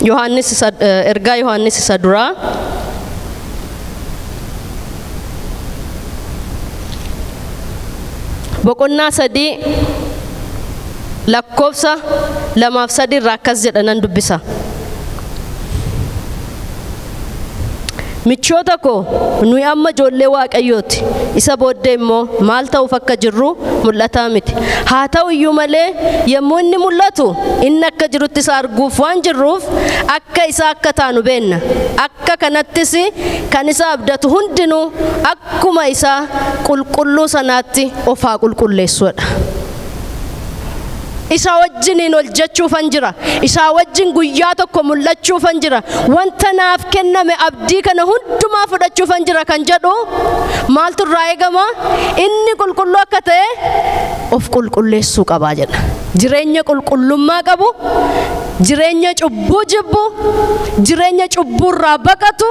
Yohaannis ergaa Yohaannis isa duraa boqonnaa 3 lakkoofsa 2 fi 3 irraa akkas jedha nan dubbisa. Michoota koo, nuyi amma ijoollee Waaqayyooti. Isa booddee immoo maal ta'uuf akka jirru mul'ataa miti. Haa ta'u iyyuu malee yommuu inni mul'atu inni akka jirutti isa arguuf waan jirruuf akka isa akka taanu beenna. Akka kanattis kan isa abdatu hundinuu akkuma isa qulqulluu sanaatti of haa qulqulleessuudha. Isa wajjiniin hojjechuufan jira. Isa wajjin guyyaa tokko mul'achuufan jira. Wanta naaf kenname abdii kana hundumaa fudhachuufan jira kan jedhu maaltu irraa eegama? Inni qulqulluu akka ta'e of qulqulleessuu qabaa jedha. Jireenya qulqullummaa qabu, jireenya cubbuu jibbu, jireenya cubbuurraa baqatu,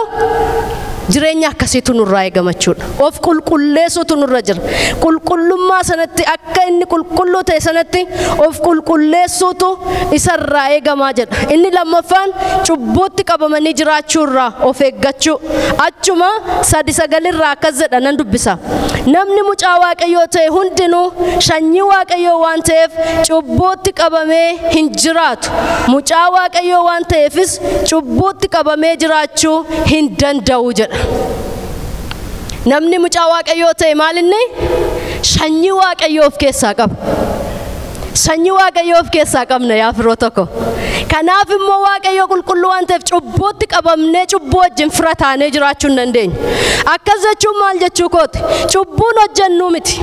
jireenya akkasiitu nurraa eegama jechuudha. Of qulqulleessuutu nurra jira. Qulqullummaa sanatti akka inni qulqulluu ta'e sanatti of qulqulleessuutu isarraa eegamaa jedha. Inni lammaffaan cubbuutti qabamanii jiraachuurraa of eeggachuu. Achuma 3:9 irraa akkas jedha nan dubbisa. Namni mucaa Waaqayyoo ta'e hundinuu sanyii Waaqayyoo waan ta'eef cubbuutti qabamee hin jiraatu. Mucaa Waaqayyoo waan ta'eefis cubbuutti qabamee jiraachuu hin danda'u jedha. Namni mucaa Waaqayyoo ta'e maal inni? Sanyii Waaqayyoo of keessaa qaba. Sanyii Waaqayyoo of keessaa qabna yaa firoota koo. Kanaaf immoo Waaqayyoo qulqulluu waan ta'eef cubbuutti qabamnee cubbuu wajjin fira taanee jiraachuu hin dandeenyu. Akkas jechuun maal jechuu kooti? Cubbuun hojjennuu miti.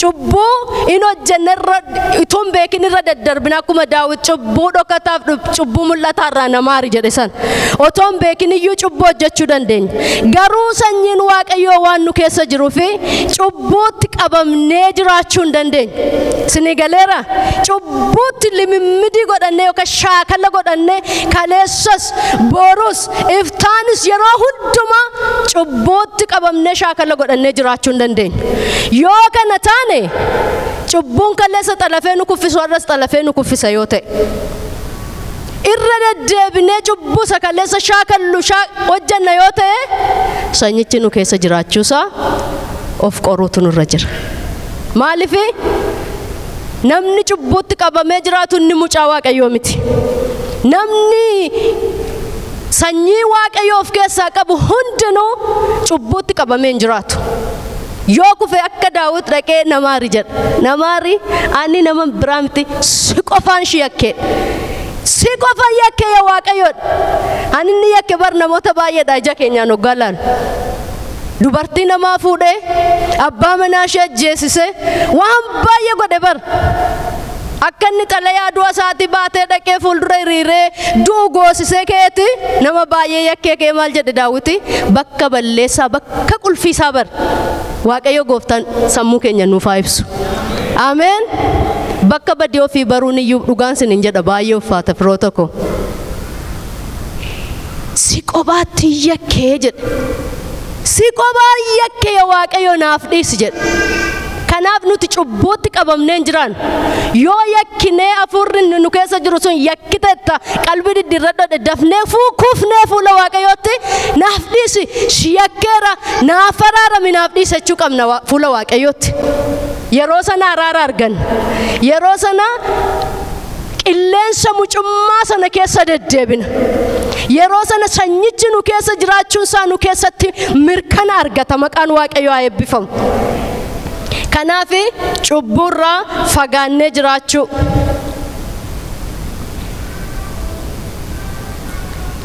Cubbuu hin hojjenne irra utuu hin beekin irra daddarbina akkuma Daawit cubbuu dhokataaf cubbuu mul'ataa irraa nama ari jedhe sana. Otoo hin beekin iyyuu cubbuu hojjechuu dandeenya. Garuu sanyiin Waaqayyoo waan nu keessa jiruu fi cubbuutti qabamnee jiraachuu hin dandeenyu. Isinii galeera? Cubbuutti limimmidii godhannee yookaan shaakala shaakala godhanne kaleessas borus iftaanis yeroo hundumaa cubbuutti qabamnee shaakala godhannee jiraachuu hin dandeenyu. Yoo kana taane cubbuun kaleessa xalafee nu kuffisu har'as xalafee nu kuffisa yoo ta'e. Irra deddeebinee cubbuu isa kaleessa shaakallu hojjanna yoo ta'e sanyichi nu keessa jiraachuusaa of qoruutu nurra jira. Maaliif namni cubbuutti qabamee jiraatu inni mucaa Waaqayyoo miti. Namni sanyii Waaqayyoo of keessaa qabu hundinuu cubbuutti qabamee hin jiraatu. Yoo kufe akka Daawit dhaqee namaari jedha. Namaari ani nama biraa miti si qofaan shi yakkee. Si qofaan yakkee yaa Waaqayyoodha. Ani inni yakke bar namoota baay'eedha ija keenyaan hoggaa laalu. Dubartii namaa fuudhee abbaa manaa ishee ajjeesisee waan baay'ee godhe bar. Akka inni xalayaa du'a isaatii baatee dhaqee fuuldura hiriiree du'u goosisee keeti nama baay'ee yakkee kee maal jedhe Daawiti bakka balleessaa bakka qulfiisaa bar. Waaqayyo gooftaan sammuu keenya nuuf haa ibsu. Ameen. Bakka badii ofii baruun iyyuu dhugaan sin hin jedha baay'ee ulfaata firoota koo. Si qobaatti yakkee jedhe. Si qobaa yakkee yaa Waaqayyo naaf dhiisi jedhe. Kanaaf nuti cubbuutti qabamnee hin jiraannu. Yoo yakkinee hafuurri nu keessa jiru sun yakkiteetta qalbii diddiirradhodhe dafnee kufnee fuula Waaqayyootti naaf dhiisi si yakkeera naaf araarami naaf dhiisi jechuu qabna fuula Waaqayyootti. Yeroo sana araara arganna. Yeroo sana qilleensa mucummaa sana keessa deddeebina. Yeroo sana sanyichi nu keessa jiraachuun isaa nu keessatti mirkana argata. Maqaan Waaqayyoo haa eebbifamu. Kanaaf cubburraa fagaannee jiraachuu.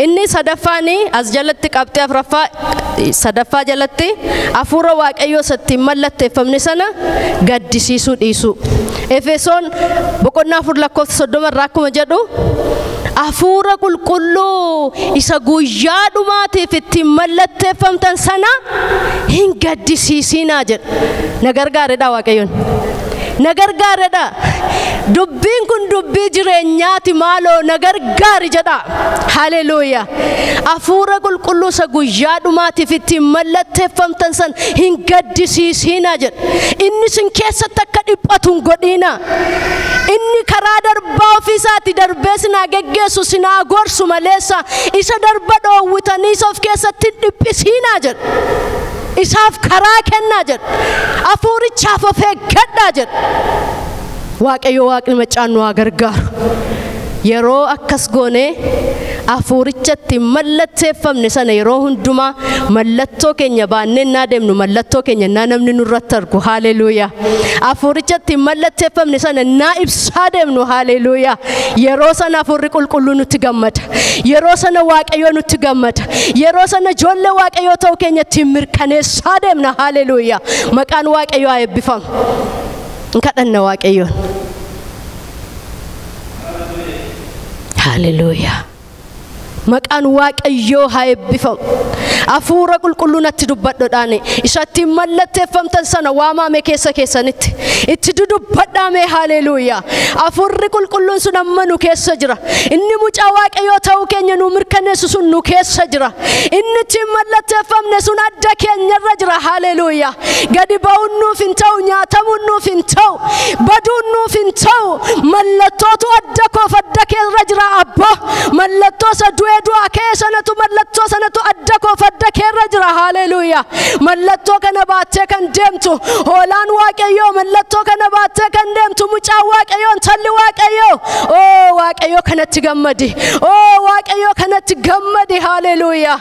Inni sadaffaan as jalatti qabxee afuraffaa sadaffaa jalatti hafuura Waaqayyoo isatti mallatteeffamne sana gaddisiisuu dhiisuu. Efesoon boqonnaa 4 lakkoofsa 30 irraa akkuma jedhu hafuura qulqulluu isa guyyaa dhumaatiif ittiin mallatteeffamtan sana hin gaddisiisinaa jedha. Na gargaaredha Waaqayyoon. Na gargaaredha. Dubbiin kun dubbii jireenyaati maaloo na gargaari jedha. Haleluuyaa. Hafuura qulqulluu isa guyyaa dhumaatiif ittiin mallatteeffamtan sana hin gaddisiisinaa jedha. Inni isin keessatti akka dhiphatu hin godhinaa. Inni karaa darbaa ofiisaatti darbee sinaa geggeessu sinaa gorsu maleessa isa darba dhoowwitanii isa of keessatti hin dhiphisinaa jedha. Isaaf karaa kennaa jedha. Hafuurichaaf of eeggadhaa jedha. Waaqayyo Waaqni maccaan nu haa gargaaru. Yeroo akkas goonee hafuurichatti mallatteeffamne sana yeroo hundumaa mallattoo keenya baannee naa deemnu mallattoo keenya naa namni nurratti argu. Haleluuyaa. Hafuurichatti mallatteeffamne sana naa ibsaa deemnu. Haleluuyaa. Yeroo sana hafuurri qulqulluu nutti gammada. Yeroo sana Waaqayyo nutti gammada. Yeroo sana ijoollee Waaqayyoo ta'uu keenya ittiin mirkaneessaa deemna. Haleluuyaa. Maqaan Waaqayyoo haa eebbifamu. Hin kadhanna Waaqayyoon. Haleluuyaa. Maqaan Waaqayyoo haa eebbifamu. Hafuura qulqulluu natti dubbadhodhaan isatti mallatteeffamtan sana waamaame keessa keessanitti itti dudubbadhaame. Haleluuyaa. Hafuurri qulqulluun sun amma nu keessa jira. Inni mucaa Waaqayyoo ta'uu keenya nu mirkaneessu sun nu keessa jira. Inni ittiin mallatteeffamne sun adda keenyarra jira. Haleluuyaa. Gadi ba'uun nuuf hin ta'u, nyaatamuun nuuf hin ta'u, baduun nuuf hin ta'u. Mallattootu adda koof adda keerra jira Abbaa. Mallattoo isa du'ee du'aa ka'e sanatu mallattoo sanatu adda koof adda keerra jira. Haleluuyaa. Mallattoo kana baattee kan deemtu hoolaan Waaqayyoo, mallattoo kana baattee kan deemtu mucaan Waaqayyoo, intalli Waaqayyoo. Oo Waaqayyoo kanatti gammadi. Oo Waaqayyoo kanatti gammadi. Haleluuyaa.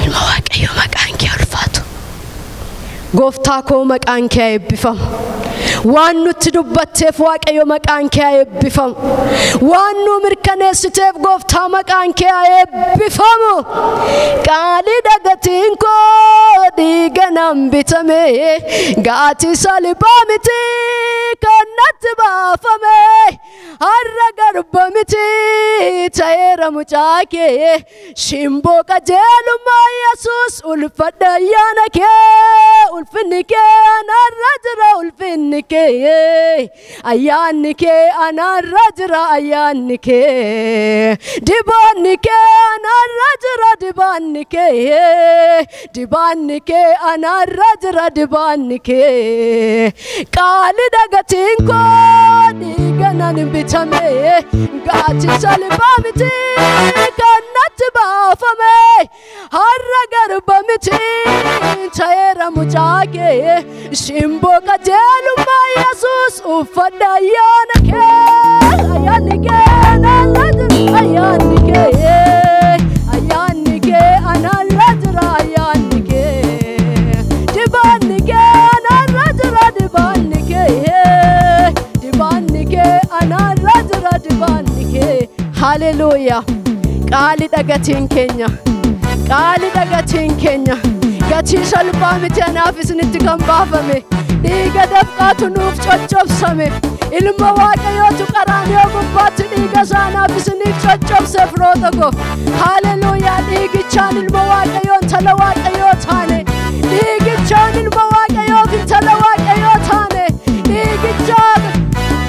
Ilma Waaqayyoo maqaan kee ulfaatu. Gooftaa koo maqaan kee haa eebbifamu. Waan nutti dubbatteef Waaqayyo maqaan kee haa eebbifamu. Waan nu mirkaneessiteef Gooftaa maqaan kee haa eebbifamu. Qaalii dhagatiin koo dhiiga nan bitame, gaatii salphaa miti kan natti baafame, har'a garba miti ta'eera mucaa kee shimboo qajeelummaa Yesuus ulfadha ayyaana kee ulfinni kee anarra jira ulfinni kee ayyaanni kee anarra jira ayyaanni kee dibaanni kee anarra jira dibaanni kee dibaanni kee anarra jira dibaanni kee qaali dagatiin koo dhiiga nan hin bitame gaati salphaa miti kan natti baafame har'a garba miti ta'eera mucaa kee shimboo qajeelummaa Yesuus uffadha ayyaana kee ayyaanni kee anarra jira ayyaanni kee ayyaanni kee anarra jira ayyaanni kee dibaanni kee anarra jira dibaanni kee dibaanni kee anarra jira dibaanni kee. Haleluuyaa. Qaali dhagatiin keenya qaali dhagatiin keenya gatii salphaa miti anaaf isinitti kan baafame dhiiga dafqaatu nuuf coccobsame ilma Waaqayyootu qaraaniyo gubbaatti dhiiga isaa anaaf isiniif coccobse firoota koo. Haleluuyaa. Dhiigichaan ilma Waaqayyoo intala Waaqayyoo taane dhiigichaan ilma Waaqayyoo intala Waaqayyoo taane dhiigichaan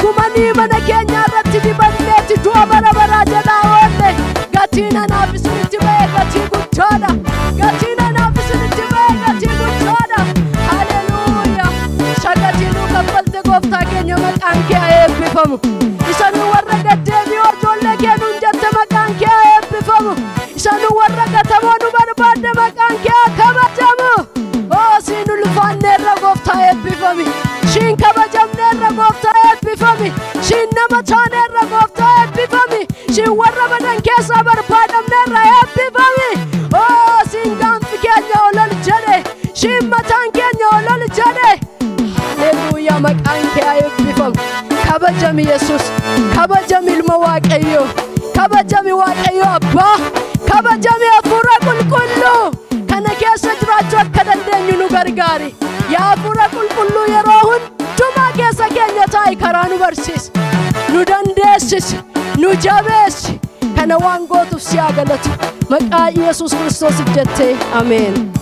gumanii mana keenya irratti dibanneeti du'a bara baraa jalaa oolle. Gatiin anaaf isinitti ba'e gatii guddaadha. Gatiin anaaf isinitti ba'e gatii guddaadha. Haleluuyaa. Isa gatii nuu kaffalte gooftaa keenya maqaan kee haa eebbifamu. Isa nu warra gaddeebi'oo ijoollee kee nuun jette maqaan kee haa eebbifamu. Isa nu warra gatamoo nu barbaadde maqaan kee haa kabajamu. Oo siin ulfaanneerra gooftaa eebbifami. Shiin kabajamneerra gooftaa eebbifami. Shiin nama taaneerra gooftaa eebbifami. Shiin warra badan keessaa barbaadamneerra eebbifami. Oo siin gaanfi keenya olol jedhe. Shiin mataan keenya olol jedhe. Haleluuyaa. Maqaan kee haa eebbifamu. Kabajami Yesuus. Kabajami ilma Waaqayyoo. Kabajami Waaqayyo Abbaa. Kabajami Hafuura Qulqulluu. Kana keessa jiraachuu akka dandeenyu nu gargaari. Yaa Hafuura Qulqulluu yeroo hundumaa keessa keenya taa'i karaa nu barsiisi. Nu dandeessisi. Nu jabeessi. Kana waan gootuuf si haa galatu. Maqaa Yesuus Kiristoosiif jettee ameen.